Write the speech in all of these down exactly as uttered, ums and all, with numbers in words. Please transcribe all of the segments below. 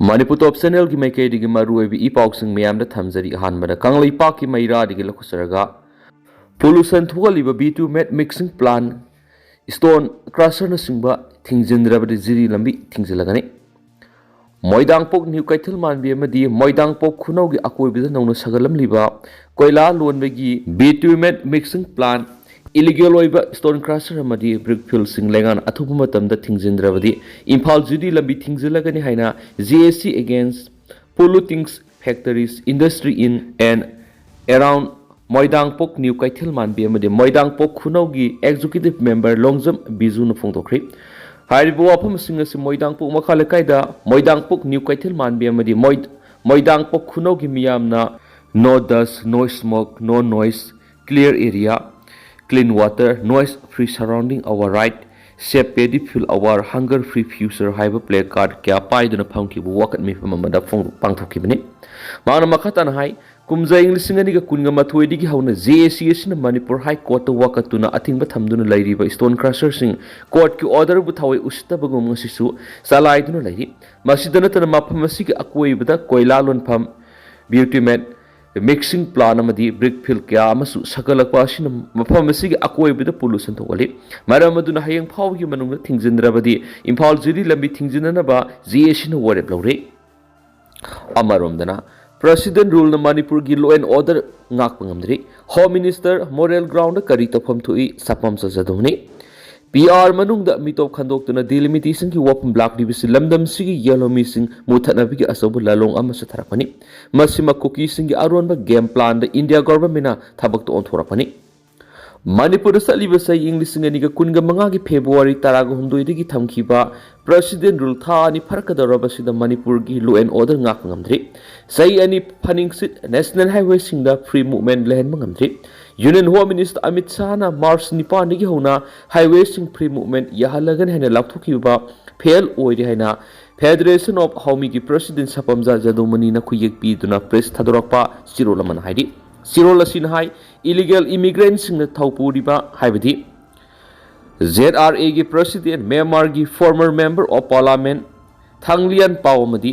ꯃꯅꯤꯄꯨꯔ ꯇꯣꯞ ꯆꯦꯅꯦꯜꯒꯤ ꯃꯥꯏꯀꯩꯗꯒꯤ ꯃꯔꯨꯑꯣꯏꯕ ꯏ ꯄꯥꯎꯁꯤꯡ ꯃꯌꯥꯝꯗ ꯊꯝꯖꯔꯤ꯫ ꯑꯍꯥꯟꯕꯗ ꯀꯪꯂꯩꯄꯥꯛꯀꯤ ꯃꯩꯔꯥꯗꯒꯤ ꯂꯧꯈꯠꯆꯔꯒ, ꯄꯣꯂꯨꯁꯟ ꯊꯣꯛꯍꯜꯂꯤꯕ ꯕꯤꯇꯨꯃꯦꯠ ꯃꯤꯛꯁꯤꯡ ꯄ꯭ꯂꯥꯟ ꯏꯁꯇꯣꯟ ꯀ꯭ꯔꯁꯔꯅꯆꯤꯡꯕ ꯊꯤꯡꯖꯤꯟꯗ꯭ꯔꯕꯗꯤ ꯖꯤꯔꯤ ꯂꯝꯕꯤ ꯊꯤꯡꯖꯤꯜꯂꯒꯅꯤ꯫ ꯃꯣꯏꯗꯥꯡꯄꯣꯛ ꯅ꯭ꯌꯨ ꯀꯩꯊꯦꯜ ꯃꯥꯟꯕꯤ ꯑꯃꯗꯤ ꯃꯣꯏꯗꯥꯡꯄꯣꯛ ꯈꯨꯅꯧꯒꯤ ꯑꯀꯣꯏꯕꯗ ꯅꯧꯅ ꯁꯥꯒꯠꯂꯝꯂꯤꯕ ꯀꯣꯏꯂꯥ ꯂꯣꯟꯕꯒꯤ ꯕꯤꯇꯨꯃꯦꯠ ꯃꯤꯛꯁꯤꯡ ꯄ꯭ꯂꯥꯟ, ꯏꯂꯤꯒꯦꯜ ꯑꯣꯏꯕ ꯏꯁꯇꯣꯟ ꯀ꯭ꯔꯁꯔ ꯑꯃꯗꯤ ꯕ꯭ꯔꯤꯛ ꯐꯤꯜꯁꯤꯡ ꯂꯩꯉꯥꯛꯅ ꯑꯊꯨꯕ ꯃꯇꯝꯗ ꯊꯤꯡꯖꯤꯟꯗ꯭ꯔꯕꯗꯤ ꯏꯝꯐꯥꯜ ꯖꯤꯔꯤ ꯂꯝꯕꯤ ꯊꯤꯡꯖꯤꯜꯂꯒꯅꯤ ꯍꯥꯏꯅ J A C Against Pollutings Factories Industry in and Around Moidangpok new ꯀꯩꯊꯦꯜ ꯃꯥꯟꯕꯤ ꯑꯃꯗꯤ ꯃꯣꯏꯗꯥꯡꯄꯣꯛ ꯈꯨꯅꯧꯒꯤ ꯑꯦꯛꯖꯤꯀ꯭ꯌꯨꯇꯤꯚ ꯃꯦꯝꯕꯔ ꯂꯣꯡꯖꯝ ꯕꯤꯖꯨꯅ ꯐꯣꯡꯗꯣꯛꯈ꯭ꯔꯤ꯫ ꯍꯥꯏꯔꯤꯕ ꯋꯥꯐꯝꯁꯤꯡ ꯑꯁꯤ ꯃꯣꯏꯗꯥꯡꯄꯣꯛ ꯃꯈꯥ ꯂꯩꯀꯥꯏꯗ ꯃꯣꯏꯗꯥꯡꯄꯣꯛ ꯅ꯭ꯌꯨ ꯀꯩꯊꯦꯜ ꯃꯥꯟꯕꯤ ꯑꯃꯗꯤ ꯃꯣꯏ-, ꯃꯣꯏꯗꯥꯡꯄꯣꯛ ꯈꯨꯅꯧꯒꯤ ꯃꯤꯌꯥꯝꯅ "No dust, no smoke, no noise, clear area, clean water, noise free surrounding our right, save paddy field our hunger free future" ꯍꯥꯏꯕ ꯄ꯭ꯂꯦ ꯀꯥꯔꯗ ꯀꯌꯥ ꯄꯥꯏꯗꯨꯅ ꯐꯝꯈꯤꯕ ꯋꯥꯀꯠ ꯃꯤꯐꯝ ꯑꯃꯗ ꯐꯣꯡ-, ꯄꯥꯡꯊꯣꯛꯈꯤꯕꯅꯤ꯫ ꯃꯍꯥꯛꯅ ꯃꯈꯥ ꯇꯥꯅ ꯍꯥꯏ, ꯀꯨꯝꯖꯥ ꯏꯪ ꯂꯤꯁꯤꯡ ꯑꯅꯤꯒ ꯀꯨꯟꯒ ꯃꯥꯊꯣꯏꯗꯒꯤ ꯍꯧꯅ J A C ꯑꯁꯤꯅ ꯃꯅꯤꯄꯨꯔ ꯍꯥꯏ ꯀꯣꯔꯠꯇ ꯋꯥꯀꯠꯇꯨꯅ ꯑꯊꯤꯡꯕ ꯊꯝꯗꯨꯅ ꯂꯩꯔꯤꯕ ꯏꯁꯇꯣꯟ ꯀ꯭ꯔꯁꯔꯁꯤꯡ ꯀꯣꯔꯠꯀꯤ ꯑꯣꯔꯗꯔꯕꯨ ꯊꯑꯣꯏ ꯎꯁꯤꯠꯇꯕꯒꯨꯝ ꯉꯁꯤꯁꯨ ꯆꯂꯥꯏꯗꯨꯅ ꯂꯩꯔꯤ꯫ ꯃꯁꯤꯗ ꯅꯠꯇꯅ ꯃꯐꯝ ꯑꯁꯤꯒꯤ ꯑꯀꯣꯏꯕꯗ ꯀꯣꯏꯂꯥ ꯂꯣꯟꯐꯝ, ꯕꯤꯇꯨꯃꯦꯠ ꯃꯤꯛꯁꯤꯡ ꯄ꯭ꯂꯥꯟ ꯑꯃꯗꯤ ꯕ꯭ꯔꯤꯛ ꯐꯤꯜ ꯀꯌꯥ ꯑꯃꯁꯨ ꯁꯥꯒꯠꯂꯛꯄ ꯑꯁꯤꯅ ꯃꯐꯝ ꯑꯁꯤꯒꯤ ꯑꯀꯣꯏꯕꯗ ꯄꯣꯂꯨꯁꯟ ꯊꯣꯛꯍꯜꯂꯤ꯫ ꯃꯔꯝ ꯑꯗꯨꯅ ꯍꯌꯦꯡ ꯐꯥꯎꯕꯒꯤ ꯃꯅꯨꯡꯗ ꯊꯤꯡꯖꯤꯟꯗ꯭ꯔꯕꯗꯤ ꯏꯝꯐꯥꯜ ꯖꯤꯔꯤ ꯂꯝꯕꯤ ꯊꯤꯡꯖꯤꯟꯅꯅꯕ J A Cꯅ ꯋꯥꯔꯦꯞ ꯂꯧꯔꯦ꯫ ꯑꯃꯔꯣꯝꯗꯅ, ꯄ꯭ꯔꯁꯤꯗꯦꯟ ꯔꯨꯜꯅ ꯃꯅꯤꯄꯨꯔꯒꯤ law and order ꯉꯥꯛꯄ ꯉꯝꯗ꯭ꯔꯤ꯫ ꯍꯣꯝ ꯃꯤꯅꯤꯁꯇꯔ ꯃꯣꯔꯦꯜ ꯒ꯭ꯔꯥꯎꯟꯗ ꯀꯔꯤ ꯇꯧꯐꯝ ꯊꯣꯛꯏ? ꯁꯥꯄꯝꯆꯥ ꯖꯥꯗꯧꯅꯤ꯫ ꯄꯤ ꯑꯥꯔ ꯃꯅꯨꯡꯗ ꯃꯤꯇꯣꯞ ꯈꯟꯗꯣꯛꯇꯨꯅ ꯗꯤꯂꯤꯃꯤꯇꯦꯁꯟꯒꯤ ꯋꯥꯐꯝ ꯂꯥꯛꯂꯤꯕꯁꯤ ꯂꯝꯗꯝꯁꯤꯒꯤ ꯌꯦꯜꯍꯧꯃꯤꯁꯤꯡ ꯃꯨꯊꯠꯅꯕꯒꯤ ꯑꯆꯧꯕ ꯂꯥꯂꯣꯡ ꯑꯃ ꯆꯠꯊꯔꯛꯄꯅꯤ꯫ ꯃꯁꯤꯃꯛ ꯀꯨꯀꯤꯁꯤꯡꯒꯤ ꯑꯔꯣꯟꯕ ꯒꯦꯝ ꯄ꯭ꯂꯥꯟꯗ ꯏꯟꯗꯤꯌꯥ ꯒꯣꯚꯔꯟꯃꯦꯟꯠꯅ ꯊꯕꯛꯇ ꯑꯣꯟꯊꯣꯔꯛꯄꯅꯤ꯫ ꯃꯅꯤꯄꯨꯔꯗ ꯆꯠꯂꯤꯕ ꯆꯍꯤ ꯏꯪ ꯂꯤꯁꯤꯡ ꯑꯅꯤꯒ ꯀꯨꯟꯒ ꯃꯉꯥꯒꯤ ꯐꯦꯕ꯭ꯔꯨꯋꯥꯔꯤ ꯇꯔꯥꯒ ꯍꯨꯝꯗꯣꯏꯗꯒꯤ ꯊꯝꯈꯤꯕ ꯄ꯭ꯔꯁꯤꯗꯦꯟ ꯔꯨꯜ ꯊꯥ ꯑꯅꯤ ꯐꯥꯔꯛꯀꯗꯧꯔꯕꯁꯤꯗ ꯃꯅꯤꯄꯨꯔꯒꯤ law and order ꯉꯥꯛꯄ ꯉꯝꯗ꯭ꯔꯤ꯫ ꯆꯍꯤ ꯑꯅꯤ ꯐꯥꯅꯤꯡꯆꯤꯠ ꯅꯦꯁꯅꯦꯜ ꯍꯥꯏꯋꯦꯁꯤꯡꯗ ꯐ꯭ꯔꯤ ꯃꯨꯚꯃꯦꯟꯠ ꯂꯩꯍꯟꯕ ꯉꯝꯗ꯭ꯔꯤ꯫ ꯌꯨꯅꯤꯌꯟ ꯍꯣꯝ ꯃꯤꯅꯤꯁꯇꯔ ꯑꯃꯤꯠ ꯁꯥꯍꯅ ꯃꯥꯔꯆ ꯅꯤꯄꯥꯟꯗꯒꯤ ꯍꯧꯅ ꯍꯥꯏꯋꯦꯁꯤꯡ ꯐ꯭ꯔꯤ ꯃꯨꯚꯃꯦꯟꯠ ꯌꯥꯍꯜꯂꯒꯅꯤ ꯍꯥꯏꯅ ꯂꯥꯎꯊꯣꯛꯈꯤꯕ ꯐꯦꯜ ꯑꯣꯏꯔꯦ ꯍꯥꯏꯅ ꯐꯦꯗꯔꯦꯁꯟ ꯑꯣꯐ ꯍꯥꯎꯃꯤꯒꯤ ꯄ꯭ꯔꯁꯤꯗꯦꯟ ꯁꯥꯄꯝꯖꯥ ꯖꯥꯗꯧꯃꯅꯤꯅ ꯈꯨꯌꯦꯛ ꯄꯤꯗꯨꯅ ꯄ꯭ꯔꯦꯁ ꯊꯥꯗꯣꯔꯛꯄ ꯆꯦꯔꯣꯜ ꯑꯃꯅ ꯍꯥꯏꯔꯤ꯫ ꯆꯦꯔꯣꯜ ꯑꯁꯤꯅ ꯍꯥꯏ, ꯏꯂꯤꯒꯦꯜ ꯏꯃꯤꯒ꯭ꯔꯦꯟꯠꯁꯤꯡꯅ ꯊꯧ ꯄꯨꯔꯤꯕ, ꯍꯥꯏꯕꯗꯤ ꯖꯦꯗ ꯑꯥꯔ ꯑꯦꯒꯤ ꯄ꯭ꯔꯁꯤꯗꯦꯟ, ꯃ꯭ꯌꯥꯟꯃꯥꯔꯒꯤ former member of parliament Thanglian Pau ꯑꯃꯗꯤ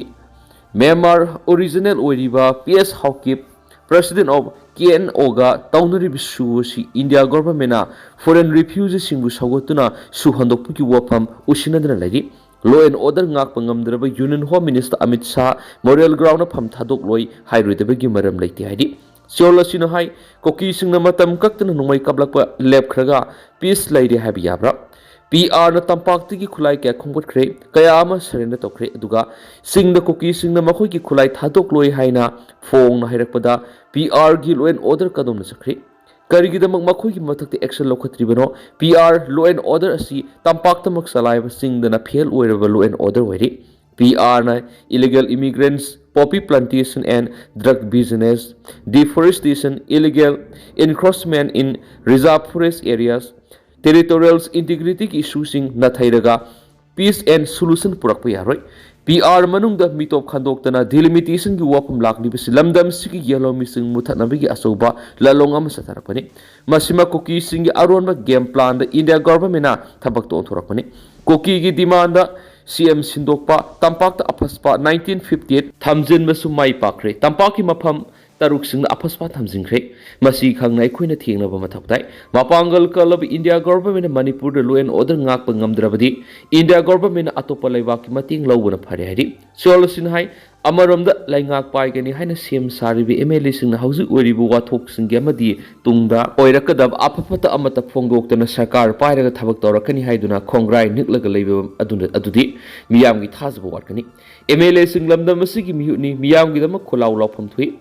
ꯃ꯭ꯌꯥꯟꯃꯥꯔ ꯑꯣꯔꯤꯖꯤꯅꯦꯜ ꯑꯣꯏꯔꯤꯕ P S Haukip, President of K N ꯑꯣꯒ ꯇꯧꯅꯔꯤꯕ ꯁꯨ ꯑꯁꯤ ꯏꯟꯗꯤꯌꯥ ꯒꯣꯚꯔꯟꯃꯦꯟꯅ ꯐꯣꯔꯦꯟ ꯔꯤꯐ꯭ꯌꯨꯖꯤꯁꯤꯡꯕꯨ ꯁꯧꯒꯠꯇꯨꯅ ꯁꯨ ꯍꯟꯗꯣꯛꯄꯒꯤ ꯋꯥꯐꯝ ꯎꯁꯤꯟꯅꯗꯨꯅ ꯂꯩꯔꯤ꯫ Law and order ꯉꯥꯛꯄ ꯉꯝꯗ꯭ꯔꯕ union home minister Amit Shah moral ground ꯐꯝ ꯊꯥꯗꯣꯛꯂꯣꯏ ꯍꯥꯏꯔꯣꯏꯗꯕꯒꯤ ꯃꯔꯝ ꯂꯩꯇꯦ ꯍꯥꯏꯔꯤ꯫ ꯁꯤꯑꯣꯜ ꯑꯁꯤꯅ ꯍꯥꯏ, ꯀꯨꯀꯤꯁꯤꯡꯅ ꯃꯇꯝ ꯀꯛꯇꯅ ꯅꯣꯡꯃꯩ ꯀꯥꯞꯂꯛꯄ ꯂꯦꯞꯈ꯭ꯔꯒ ꯄꯤꯁ ꯂꯩꯔꯦ ꯍꯥꯏꯕ ꯌꯥꯕ꯭ꯔꯥ? ꯄꯤ ꯑꯥꯔꯅ ꯇꯝꯄꯥꯛꯇꯒꯤ ꯈꯨꯠꯂꯥꯏ ꯀꯌꯥ ꯈꯣꯝꯒꯠꯈ꯭ꯔꯦ, ꯀꯌꯥ ꯑꯃ ꯁꯔꯦꯟꯗꯔ ꯇꯧꯈ꯭ꯔꯦ, ꯑꯗꯨꯒ ꯆꯤꯡꯗ ꯀꯨꯀꯤꯁꯤꯡꯅ ꯃꯈꯣꯏꯒꯤ ꯈꯨꯠꯂꯥꯏ ꯊꯥꯗꯣꯛꯂꯣꯏ ꯍꯥꯏꯅ ꯐꯣꯡꯅ ꯍꯥꯏꯔꯛꯄꯗ ꯄꯤ ꯑꯥꯔꯒꯤ law and order ꯀꯗꯣꯝꯅ ꯆꯠꯈ꯭ꯔꯤ? ꯀꯔꯤꯒꯤꯗꯃꯛ ꯃꯈꯣꯏꯒꯤ ꯃꯊꯛꯇ action ꯂꯧꯈꯠꯇ꯭ꯔꯤꯕꯅꯣ? P R law and order ꯑꯁꯤ ꯇꯝꯄꯥꯛꯇꯃꯛ ꯆꯂꯥꯏꯕ ꯆꯤꯡꯗꯅ fail ꯑꯣꯏꯔꯕ law and order ꯑꯣꯏꯔꯤ꯫ ꯄꯤ ꯑꯥꯔꯅ illegal immigrants, poppy plantation and drug business, deforestation, illegal encroachment in reserve forest areas, territorial integrityꯒꯤ issue ꯁꯤꯡ ꯅꯥꯊꯩꯔꯒ peace and solution ꯄꯨꯔꯛꯄ ꯌꯥꯔꯣꯏ꯫ ꯄꯤ ꯑꯥꯔ ꯃꯅꯨꯡꯗ ꯃꯤꯇꯣꯞ ꯈꯟꯗꯣꯛꯇꯅ delimitationꯒꯤ ꯋꯥꯐꯝ ꯂꯥꯛꯂꯤꯕꯁꯤ ꯂꯝꯗꯝꯁꯤꯒꯤ ꯌꯦꯜꯍꯧꯃꯤꯁꯤꯡ ꯃꯨꯊꯠꯅꯕꯒꯤ ꯑꯆꯧꯕ ꯂꯥꯂꯣꯡ ꯑꯃ ꯆꯠꯊꯔꯛꯄꯅꯤ꯫ ꯃꯁꯤꯃꯛ ꯀꯨꯀꯤꯁꯤꯡꯒꯤ ꯑꯔꯣꯟꯕ game planꯗ ꯏꯟꯗꯤꯌꯥ ꯒꯣꯚꯔꯟꯃꯦꯟꯅ ꯊꯕꯛꯇ ꯑꯣꯟꯊꯣꯔꯛꯄꯅꯤ꯫ ꯀꯨꯀꯤꯒꯤ demandꯗ ꯁꯤ ꯑꯦꯝ ꯁꯤꯟꯗꯣꯛꯄ, ꯇꯝꯄꯥꯛꯇ ꯑꯐꯁꯄꯥ nineteen fifty eight ꯊꯝꯖꯤꯟꯕꯁꯨ ꯃꯥꯏ ꯄꯥꯛꯈ꯭ꯔꯦ꯫ ꯇꯝꯄꯥꯛꯀꯤ ꯃꯐꯝ ꯇꯔꯨꯛꯁꯤꯡꯗ ꯑꯐꯁꯄꯥ ꯊꯝꯖꯤꯟꯈ꯭ꯔꯦ꯫ ꯃꯁꯤ ꯈꯪꯅ ꯑꯩꯈꯣꯏꯅ ꯊꯦꯡꯅꯕ ꯃꯊꯧ ꯇꯥꯏ꯫ ꯃꯄꯥꯡꯒꯜ ꯀꯜꯂꯕ ꯏꯟꯗꯤꯌꯥ ꯒꯣꯚꯔꯟꯃꯦꯟꯅ ꯃꯅꯤꯄꯨꯔꯗ law and order ꯉꯥꯛꯄ ꯉꯝꯗ꯭ꯔꯕꯗꯤ ꯏꯟꯗꯤꯌꯥ ꯒꯣꯚꯔꯟꯃꯦꯟꯅ ꯑꯇꯣꯞꯄ ꯂꯩꯕꯥꯛꯀꯤ ꯃꯇꯦꯡ ꯂꯧꯕꯅ ꯐꯔꯦ ꯍꯥꯏꯔꯤ꯫ ꯁꯤꯑꯣꯜ ꯑꯁꯤꯅ ꯍꯥꯏ, ꯑꯃꯔꯣꯝꯗ ꯂꯩꯉꯥꯛ ꯄꯥꯏꯒꯅꯤ ꯍꯥꯏꯅ ꯁꯦꯝ ꯁꯥꯔꯤꯕ ꯑꯦꯝ ꯑꯦꯜ ꯑꯦꯁꯤꯡꯅ ꯍꯧꯖꯤꯛ ꯑꯣꯏꯔꯤꯕ ꯋꯥꯊꯣꯛꯁꯤꯡꯒꯤ ꯑꯃꯗꯤ ꯇꯨꯡꯗ ꯑꯣꯏꯔꯛꯀꯗꯕ ꯑꯐ ꯐꯠꯇ ꯑꯃꯠꯇ ꯐꯣꯡꯗꯣꯛꯇꯅ ꯁꯔꯀꯥꯔ ꯄꯥꯏꯔꯒ ꯊꯕꯛ ꯇꯧꯔꯛꯀꯅꯤ ꯍꯥꯏꯗꯨꯅ ꯈꯣꯡꯒ꯭ꯔꯥꯏ ꯅꯤꯛꯂꯒ ꯂꯩꯕ ꯑꯗꯨꯅ, ꯑꯗꯨꯗꯤ ꯃꯤꯌꯥꯝꯒꯤ ꯊꯥꯖꯕ ꯋꯥꯠꯀꯅꯤ꯫ ꯑꯦꯝ ꯑꯦꯜ ꯑꯦꯁꯤꯡ ꯂꯝꯗꯝ ꯑꯁꯤꯒꯤ ꯃꯤꯍꯨꯠꯅꯤ, ꯃꯤꯌꯥꯝꯒꯤꯗꯃꯛ ꯈꯣꯜꯂꯥꯎ ꯂꯥꯎꯐꯝ ꯊꯣꯛꯏ꯫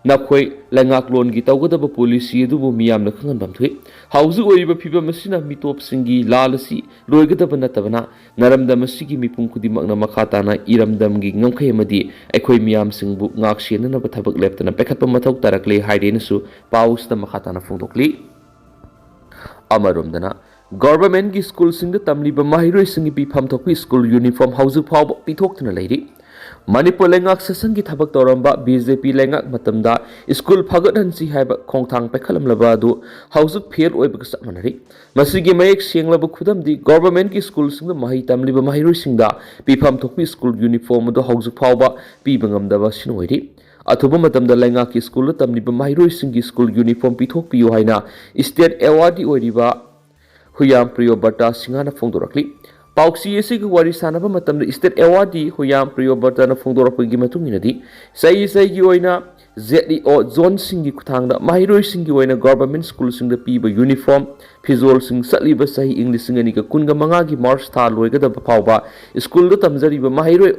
ꯅꯈꯣꯏ ꯂꯩꯉꯥꯛꯂꯣꯟꯒꯤ ꯇꯧꯒꯗꯕ policy ꯑꯗꯨꯕꯨ ꯃꯤꯌꯥꯝꯅ ꯈꯪꯍꯟꯐꯝ ꯊꯣꯛꯏ꯫ ꯍꯧꯖꯤꯛ ꯑꯣꯏꯔꯤꯕ ꯐꯤꯕꯝ ꯑꯁꯤꯅ ꯃꯤꯇꯣꯞꯁꯤꯡꯒꯤ ꯂꯥꯜ ꯑꯁꯤ ꯂꯣꯏꯒꯗꯕ ꯅꯠꯇꯕꯅ, ꯅꯔꯝꯗꯝ ꯑꯁꯤꯒꯤ ꯃꯤꯄꯨꯝ ꯈꯨꯗꯤꯡꯃꯛꯅ ꯃꯈꯥ ꯇꯥꯅ ꯏꯔꯝꯗꯝꯒꯤ ꯉꯝꯈꯩ ꯑꯃꯗꯤ ꯑꯩꯈꯣꯏ ꯃꯤꯌꯥꯝꯁꯤꯡꯕꯨ ꯉꯥꯛ ꯁꯦꯟꯅꯅꯕ ꯊꯕꯛ ꯂꯦꯞꯇꯅ ꯄꯥꯏꯈꯠꯄ ꯃꯊꯧ ꯇꯥꯔꯛꯂꯦ ꯍꯥꯏꯔꯦꯅꯁꯨ ꯄꯥꯎꯁꯤꯗ ꯃꯈꯥ ꯇꯥꯅ ꯐꯣꯡꯗꯣꯛꯂꯤ꯫ ꯑꯃꯔꯣꯝꯗꯅ, ꯒꯣꯚꯔꯟꯃꯦꯟꯠꯀꯤ ꯁ꯭ꯀꯨꯜꯁꯤꯡꯗ ꯇꯝꯂꯤꯕ ꯃꯍꯩꯔꯣꯏꯁꯤꯡꯒꯤ ꯄꯤꯐꯝ ꯊꯣꯛꯄ ꯁ꯭ꯀꯨꯜ ꯌꯨꯅꯤꯐꯣꯔꯝ ꯍꯧꯖꯤꯛ ꯐꯥꯎꯕ ꯄꯤꯊꯣꯛꯇꯨꯅ ꯂꯩꯔꯤ꯫ ꯃꯅꯤꯄꯨꯔ ꯂꯩꯉꯥꯛ ꯁꯦꯁꯟꯒꯤ ꯊꯕꯛ ꯇꯧꯔꯝꯕ ꯕꯤ ꯖꯦ ꯄꯤ ꯂꯩꯉꯥꯛ ꯃꯇꯝꯗ ꯁ꯭ꯀꯨꯜ ꯐꯒꯠꯍꯟꯁꯤ ꯍꯥꯏꯕ ꯈꯣꯡꯊꯥꯡ ꯄꯥꯏꯈꯠꯂꯝꯂꯕ ꯑꯗꯨ ꯍꯧꯖꯤꯛ ꯐꯦꯜ ꯑꯣꯏꯕꯒ ꯆꯞ ꯃꯥꯟꯅꯔꯤ꯫ ꯃꯁꯤꯒꯤ ꯃꯌꯦꯛ ꯁꯦꯡꯂꯕ ꯈꯨꯗꯝꯗꯤ ꯒꯣꯚꯔꯟꯃꯦꯟꯠꯀꯤ ꯁ꯭ꯀꯨꯜꯁꯤꯡꯗ ꯃꯍꯩ ꯇꯝꯂꯤꯕ ꯃꯍꯩꯔꯣꯏꯁꯤꯡꯗ ꯄꯤꯐꯝ ꯊꯣꯛꯄ ꯁ꯭ꯀꯨꯜ ꯌꯨꯅꯤꯐꯣꯔꯝ ꯑꯗꯨ ꯍꯧꯖꯤꯛ ꯐꯥꯎꯕ ꯄꯤꯕ ꯉꯝꯗꯕ ꯑꯁꯤꯅ ꯑꯣꯏꯔꯤ꯫ ꯑꯊꯨꯕ ꯃꯇꯝꯗ ꯂꯩꯉꯥꯛꯀꯤ ꯁ꯭ꯀꯨꯜꯗ ꯇꯝꯂꯤꯕ ꯃꯍꯩꯔꯣꯏꯁꯤꯡꯒꯤ ꯁ꯭ꯀꯨꯜ ꯌꯨꯅꯤꯐꯣꯔꯝ ꯄꯤꯊꯣꯛꯄꯤꯌꯨ ꯍꯥꯏꯅ ꯁ꯭ꯇꯦꯠ ꯑꯦꯋꯥꯔꯗꯤ ꯑꯣꯏꯔꯤꯕ ꯍꯨꯌꯥꯝ ꯄ꯭ꯔꯤꯌꯣꯕ꯭ꯔꯇꯥ ꯁꯤꯡꯍꯅ ꯐꯣꯡꯗꯣꯔꯛꯂꯤ꯫ ꯄꯥꯎꯆꯦ ꯑꯁꯤꯒ ꯋꯥꯔꯤ ꯁꯥꯟꯅꯕ ꯃꯇꯝꯗ ꯁ꯭ꯇꯦꯠ ꯑꯦꯋꯥꯔꯗꯤ ꯍꯨꯌꯥꯝ ꯄ꯭ꯔꯤꯌꯣꯕ꯭ꯔꯇꯥꯅ ꯐꯣꯡꯗꯣꯔꯛꯄꯒꯤ ꯃꯇꯨꯡ ꯏꯟꯅꯗꯤ, ꯆꯍꯤ ꯆꯍꯤꯒꯤ ꯑꯣꯏꯅ ꯖꯦꯗ ꯏ ꯑꯣ ꯖꯣꯟꯁꯤꯡꯒꯤ ꯈꯨꯠꯊꯥꯡꯗ ꯃꯍꯩꯔꯣꯏꯁꯤꯡꯒꯤ ꯑꯣꯏꯅ ꯒꯣꯚꯔꯟꯃꯦꯟꯠ ꯁ꯭ꯀꯨꯜꯁꯤꯡꯗ ꯄꯤꯕ ꯌꯨꯅꯤꯐꯣꯔꯝ ꯐꯤꯖꯣꯜꯁꯤꯡ ꯆꯠꯂꯤꯕ ꯆꯍꯤ ꯏꯪ ꯂꯤꯁꯤꯡ ꯑꯅꯤꯒ ꯀꯨꯟꯒ ꯃꯉꯥꯒꯤ ꯃꯥꯔꯆ ꯊꯥ ꯂꯣꯏꯒꯗꯕ ꯐꯥꯎꯕ ꯁ꯭ꯀꯨꯜꯗ ꯇꯝꯖꯔꯤꯕ ꯃꯍꯩꯔꯣꯏ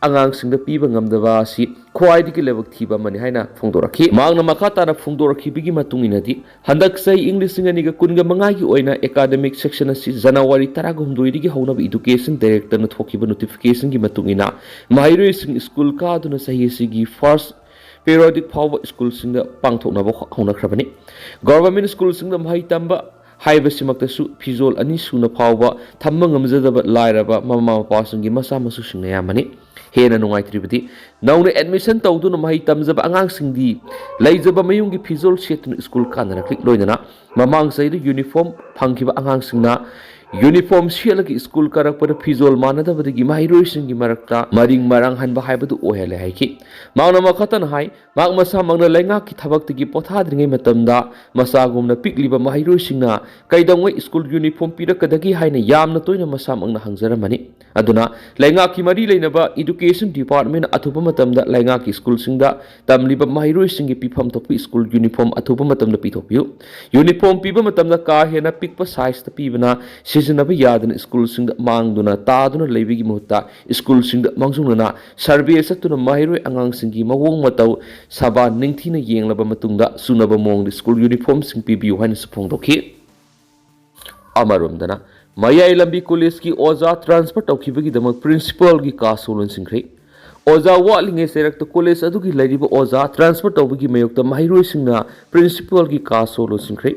ꯑꯉꯥꯡꯁꯤꯡꯗ ꯄꯤꯕ ꯉꯝꯗꯕ ꯑꯁꯤ ꯈ꯭ꯋꯥꯏꯗꯒꯤ ꯂꯥꯏꯕꯛ ꯊꯤꯕ ꯑꯃꯅꯤ ꯍꯥꯏꯅ ꯐꯣꯡꯗꯣꯔꯛꯈꯤ꯫ ꯃꯍꯥꯛꯅ ꯃꯈꯥ ꯇꯥꯅ ꯐꯣꯡꯗꯣꯔꯛꯈꯤꯕꯒꯤ ꯃꯇꯨꯡ ꯏꯟꯅꯗꯤ, ꯍꯟꯗꯛ ꯆꯍꯤ ꯏꯪ ꯂꯤꯁꯤꯡ ꯑꯅꯤꯒ ꯀꯨꯟꯒ ꯃꯉꯥꯒꯤ ꯑꯣꯏꯅ ꯑꯦꯀꯥꯗꯃꯤꯛ ꯁꯦꯁꯟ ꯑꯁꯤ ꯖꯅꯋꯥꯔꯤ ꯇꯔꯥꯍꯨꯝꯗꯣꯏꯗꯒꯤ ꯍꯧꯅꯕ ꯏꯗꯨꯀꯦꯁꯟ ꯗꯥꯏꯔꯦꯛꯇꯔꯅ ꯊꯣꯛꯈꯤꯕ ꯅꯣꯇꯤꯐꯤꯀꯦꯁꯟꯒꯤ ꯃꯇꯨꯡ ꯏꯟꯅ ꯃꯍꯩꯔꯣꯏꯁꯤꯡ ꯁ꯭ꯀꯨꯜ ꯀꯥꯗꯨꯅ ꯆꯍꯤ ꯑꯁꯤꯒꯤ ꯐꯥꯔꯁ ꯄꯦꯔꯤꯌꯣꯗꯤꯛ ꯐꯥꯎꯕ ꯁ꯭ꯀꯨꯜꯁꯤꯡꯗ ꯄꯥꯡꯊꯣꯛꯅꯕ ꯍꯧꯅꯈ꯭ꯔꯕꯅꯤ꯫ ꯒꯣꯚꯔꯟꯃꯦꯟꯠ ꯁ꯭ꯀꯨꯜꯁꯤꯡꯗ ꯃꯍꯩ ꯇꯝꯕ ꯍꯥꯏꯕꯁꯤꯃꯛꯇꯁꯨ ꯐꯤꯖꯣꯜ ꯑꯅꯤ ꯁꯨꯅ ꯐꯥꯎꯕ ꯊꯝꯕ ꯉꯝꯖꯗꯕ ꯂꯥꯏꯔꯕ ꯃꯃꯥ ꯃꯄꯥꯁꯤꯡꯒꯤ ꯃꯆꯥ ꯃꯁꯨꯁꯤꯡꯅ ꯑꯌꯥꯝꯕꯅꯤ꯫ ꯍꯦꯟꯅ ꯅꯨꯡꯉꯥꯏꯇ꯭ꯔꯤꯕꯗꯤ, ꯅꯧꯅ ꯑꯦꯗꯃꯤꯁꯟ ꯇꯧꯗꯨꯅ ꯃꯍꯩ ꯇꯝꯖꯕ ꯑꯉꯥꯡꯁꯤꯡꯗꯤ ꯂꯩꯖꯕ ꯃꯌꯨꯝꯒꯤ ꯐꯤꯖꯣꯜ ꯁꯦꯠꯇꯨꯅ ꯁ꯭ꯀꯨꯜ ꯀꯥꯅꯔꯛꯂꯤ꯫ ꯂꯣꯏꯅꯅ ꯃꯃꯥꯡ ꯆꯍꯤꯗ ꯌꯨꯅꯤꯐꯣꯔꯝ ꯐꯪꯈꯤꯕ ꯑꯉꯥꯡꯁꯤꯡꯅ ꯌꯨꯅꯤꯐꯣꯔꯝ ꯁꯦꯠꯂꯒ ꯁ꯭ꯀꯨꯜ ꯀꯥꯔꯛꯄꯗ ꯐꯤꯖꯣꯜ ꯃꯥꯟꯅꯗꯕꯗꯒꯤ ꯃꯍꯩꯔꯣꯏꯁꯤꯡꯒꯤ ꯃꯔꯛꯇ ꯃꯔꯤꯡ ꯃꯔꯥꯡꯍꯟꯕ ꯍꯥꯏꯕꯗꯨ ꯑꯣꯏꯍꯜꯂꯦ ꯍꯥꯏꯈꯤ꯫ ꯃꯍꯥꯛꯅ ꯃꯈꯥ ꯇꯥꯅ ꯍꯥꯏ, ꯃꯍꯥꯛ ꯃꯁꯥꯃꯛꯅ ꯂꯩꯉꯥꯛꯀꯤ ꯊꯕꯛꯇꯒꯤ ꯄꯣꯊꯥꯗ꯭ꯔꯤꯉꯩ ꯃꯇꯝꯗ ꯃꯆꯥꯒꯨꯝꯅ ꯄꯤꯛꯂꯤꯕ ꯃꯍꯩꯔꯣꯏꯁꯤꯡꯅ ꯀꯩꯗꯧꯉꯩ ꯁ꯭ꯀꯨꯜ ꯌꯨꯅꯤꯐꯣꯔꯝ ꯄꯤꯔꯛꯀꯗꯒꯦ ꯍꯥꯏꯅ ꯌꯥꯝꯅ ꯇꯣꯏꯅ ꯃꯁꯥꯃꯛꯅ ꯍꯪꯖꯔꯝꯕꯅꯤ꯫ ꯑꯗꯨꯅ ꯂꯩꯉꯥꯛꯀꯤ ꯃꯔꯤ ꯂꯩꯅꯕ ꯏꯗꯨꯀꯦꯁꯟ ꯗꯤꯄꯥꯔꯠꯃꯦꯟꯠꯅ ꯑꯊꯨꯕ ꯃꯇꯝꯗ ꯂꯩꯉꯥꯛꯀꯤ ꯁ꯭ꯀꯨꯜꯁꯤꯡꯗ ꯇꯝꯂꯤꯕ ꯃꯍꯩꯔꯣꯏꯁꯤꯡꯒꯤ ꯄꯤꯐꯝ ꯊꯣꯛꯄ ꯁ꯭ꯀꯨꯜ ꯌꯨꯅꯤꯐꯣꯔꯝ ꯑꯊꯨꯕ ꯃꯇꯝꯗ ꯄꯤꯊꯣꯛꯄꯤꯌꯨ꯫ ꯌꯨꯅꯤꯐꯣꯔꯝ ꯄꯤꯕ ꯃꯇꯝꯗ ꯀꯥ ꯍꯦꯟꯅ ꯄꯤꯛꯄ ꯁꯥꯏꯖꯇ ꯄꯤꯕꯅ ꯁꯤꯖꯤꯟꯅꯕ ꯌꯥꯗꯅ ꯁ꯭ꯀꯨꯜꯁꯤꯡꯗ ꯃꯥꯡꯗꯨꯅ ꯇꯥꯗꯨꯅ ꯂꯩꯕꯒꯤ ꯃꯍꯨꯠꯇ ꯁ꯭ꯀꯨꯜꯁꯤꯡꯗ ꯃꯥꯡꯖꯧꯅꯅ ꯁꯔꯚꯦ ꯆꯠꯇꯨꯅ ꯃꯍꯩꯔꯣꯏ ꯑꯉꯥꯡꯁꯤꯡꯒꯤ ꯃꯑꯣꯡ ꯃꯇꯧ ꯁꯕꯥ ꯅꯤꯡꯊꯤꯅ ꯌꯦꯡꯂꯕ ꯃꯇꯨꯡꯗ ꯆꯨꯅꯕ ꯃꯑꯣꯡꯗ ꯁ꯭ꯀꯨꯜ ꯌꯨꯅꯤꯐꯣꯔꯝꯁꯤꯡ ꯄꯤꯕꯤꯌꯨ ꯍꯥꯏꯅꯁꯨ ꯐꯣꯡꯗꯣꯛꯈꯤ꯫ ꯑꯃꯔꯣꯝꯗꯅ, ꯃꯌꯥꯏ ꯂꯝꯕꯤ ꯀꯣꯂꯦꯖꯀꯤ ꯑꯣꯖꯥ ꯇ꯭ꯔꯥꯟꯁꯐꯔ ꯇꯧꯈꯤꯕꯒꯤꯗꯃꯛ ꯄ꯭ꯔꯤꯟꯁꯤꯄꯥꯜꯒꯤ ꯀꯥꯁꯨ ꯂꯣꯟꯁꯤꯟꯈ꯭ꯔꯦ꯫ ꯑꯣꯖꯥ ꯋꯥꯠꯂꯤꯉꯩ ꯆꯩꯔꯛꯇ ꯀꯣꯂꯦꯖ ꯑꯗꯨꯒꯤ ꯂꯩꯔꯤꯕ ꯑꯣꯖꯥ ꯇ꯭ꯔꯥꯟꯁꯐꯔ ꯇꯧꯕꯒꯤ ꯃꯥꯌꯣꯛꯇ ꯃꯍꯩꯔꯣꯏꯁꯤꯡꯅ ꯄ꯭ꯔꯤꯟꯁꯤꯄꯥꯜꯒꯤ ꯀꯥꯁꯨ ꯂꯣꯟꯁꯤꯟꯈ꯭ꯔꯦ꯫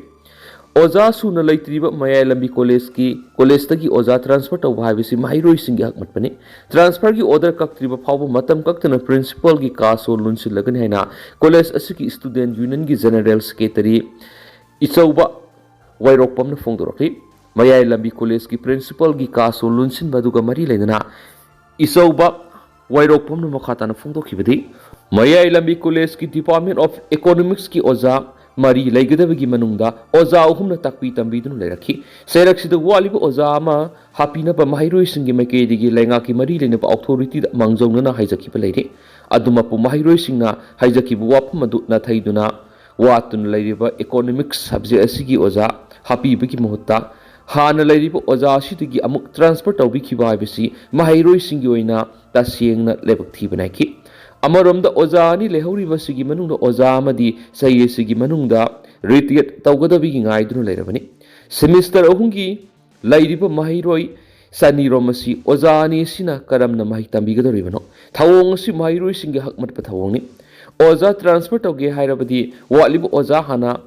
ꯑꯣꯖꯥ ꯁꯨꯅ ꯂꯩꯇ꯭ꯔꯤꯕ ꯃꯌꯥꯏ ꯂꯝꯕꯤ ꯀꯣꯂꯦꯖꯀꯤ, ꯀꯣꯂꯦꯖꯇꯒꯤ ꯑꯣꯖꯥ ꯇ꯭ꯔꯥꯟꯁꯐꯔ ꯇꯧꯕ ꯍꯥꯏꯕꯁꯤ ꯃꯍꯩꯔꯣꯏꯁꯤꯡꯒꯤ ꯍꯛꯃꯠꯄꯅꯤ꯫ ꯇ꯭ꯔꯥꯟꯁꯐꯔꯒꯤ ꯑꯣꯔꯗꯔ ꯀꯛꯇ꯭ꯔꯤꯕ ꯐꯥꯎꯕ ꯃꯇꯝ ꯀꯛꯇꯅ ꯄ꯭ꯔꯤꯟꯁꯤꯄꯥꯜꯒꯤ ꯀꯥ ꯁꯣ ꯂꯣꯟꯁꯤꯜꯂꯒꯅꯤ ꯍꯥꯏꯅ ꯀꯣꯂꯦꯖ ꯑꯁꯤꯒꯤ ꯁ꯭ꯇꯨꯗꯦꯟꯠ ꯌꯨꯅꯤꯌꯟꯒꯤ ꯖꯦꯅꯔꯦꯜ ꯁꯦꯀ꯭ꯔꯦꯇꯔꯤ ꯏꯆꯧꯕ ꯋꯥꯏꯔꯣꯛꯄꯝꯅ ꯐꯣꯡꯗꯣꯔꯛꯂꯤ꯫ ꯃꯌꯥꯏ ꯂꯝꯕꯤ ꯀꯣꯂꯦꯖꯀꯤ ꯄ꯭ꯔꯤꯟꯁꯤꯄꯥꯜꯒꯤ ꯀꯥ ꯁꯣ ꯂꯣꯟꯁꯤꯟꯕ ꯑꯗꯨꯒ ꯃꯔꯤ ꯂꯩꯅꯅ ꯏꯆꯧꯕ ꯋꯥꯏꯔꯣꯛꯄꯝꯅ ꯃꯈꯥ ꯇꯥꯅ ꯐꯣꯡꯗꯣꯛꯈꯤꯕꯗꯤ, ꯃꯌꯥꯏ ꯂꯝꯕꯤ ꯀꯣꯂꯦꯖꯀꯤ Department of Economicsꯀꯤ ꯑꯣꯖꯥ ꯃꯔꯤ ꯂꯩꯒꯗꯕꯒꯤ ꯃꯅꯨꯡꯗ ꯑꯣꯖꯥ ꯑꯍꯨꯝꯅ ꯇꯥꯛꯄꯤ ꯇꯝꯕꯤꯗꯨꯅ ꯂꯩꯔꯛꯈꯤ꯫ ꯆꯩꯔꯛꯁꯤꯗ ꯋꯥꯠꯂꯤꯕ ꯑꯣꯖꯥ ꯑꯃ ꯍꯥꯞꯄꯤꯅꯕ ꯃꯍꯩꯔꯣꯏꯁꯤꯡꯒꯤ ꯃꯥꯏꯀꯩꯗꯒꯤ ꯂꯩꯉꯥꯛꯀꯤ ꯃꯔꯤ ꯂꯩꯅꯕ ꯑꯣꯊꯣꯔꯤꯇꯤꯗ ꯃꯥꯡꯖꯧꯅꯅ ꯍꯥꯏꯖꯈꯤꯕ ꯂꯩꯔꯤ꯫ ꯑꯗꯨꯃꯛꯄꯨ ꯃꯍꯩꯔꯣꯏꯁꯤꯡꯅ ꯍꯥꯏꯖꯈꯤꯕ ꯋꯥꯐꯝ ꯑꯗꯨ ꯅꯥꯊꯩꯗꯨꯅ ꯋꯥꯠꯇꯨꯅ ꯂꯩꯔꯤꯕ Economics subject ꯑꯁꯤꯒꯤ ꯑꯣꯖꯥ ꯍꯥꯞꯄꯤꯕꯒꯤ ꯃꯍꯨꯠꯇ ꯍꯥꯟꯅ ꯂꯩꯔꯤꯕ ꯑꯣꯖꯥ ꯑꯁꯤꯗꯒꯤ ꯑꯃꯨꯛ ꯇ꯭ꯔꯥꯟꯁꯐꯔ ꯇꯧꯕꯤꯈꯤꯕ ꯍꯥꯏꯕꯁꯤ ꯃꯍꯩꯔꯣꯏꯁꯤꯡꯒꯤ ꯑꯣꯏꯅ ꯇꯁꯦꯡꯅ ꯂꯥꯏꯕꯛ ꯊꯤꯕ ꯅꯥꯏꯈꯤ꯫ ꯑꯃꯔꯣꯝꯗ ꯑꯣꯖꯥ ꯑꯅꯤ ꯂꯩꯍꯧꯔꯤꯕꯁꯤꯒꯤ ꯃꯅꯨꯡꯗ ꯑꯣꯖꯥ ꯑꯃꯗꯤ ꯆꯍꯤ ꯑꯁꯤꯒꯤ ꯃꯅꯨꯡꯗ ꯔꯤꯇꯥꯌꯔ ꯇꯧꯒꯗꯕꯒꯤ ꯉꯥꯏꯗꯨꯅ ꯂꯩꯔꯕꯅꯤ꯫ ꯁꯦꯃꯤꯁꯇꯔ ꯑꯍꯨꯝꯒꯤ ꯂꯩꯔꯤꯕ ꯃꯍꯩꯔꯣꯏ ꯆꯅꯤꯔꯣꯝ ꯑꯁꯤ ꯑꯣꯖꯥ ꯑꯅꯤ ꯑꯁꯤꯅ ꯀꯔꯝꯅ ꯃꯍꯩ ꯇꯝꯕꯤꯒꯗꯧꯔꯤꯕꯅꯣ? ꯊꯧꯑꯣꯡ ꯑꯁꯤ ꯃꯍꯩꯔꯣꯏꯁꯤꯡꯒꯤ ꯍꯛꯃꯠꯄ ꯊꯧꯑꯣꯡꯅꯤ꯫ ꯑꯣꯖꯥ ꯇ꯭ꯔꯥꯟꯁꯐꯔ ꯇꯧꯒꯦ ꯍꯥꯏꯔꯕꯗꯤ ꯋꯥꯠꯂꯤꯕ ꯑꯣꯖꯥ ꯍꯥꯟꯅ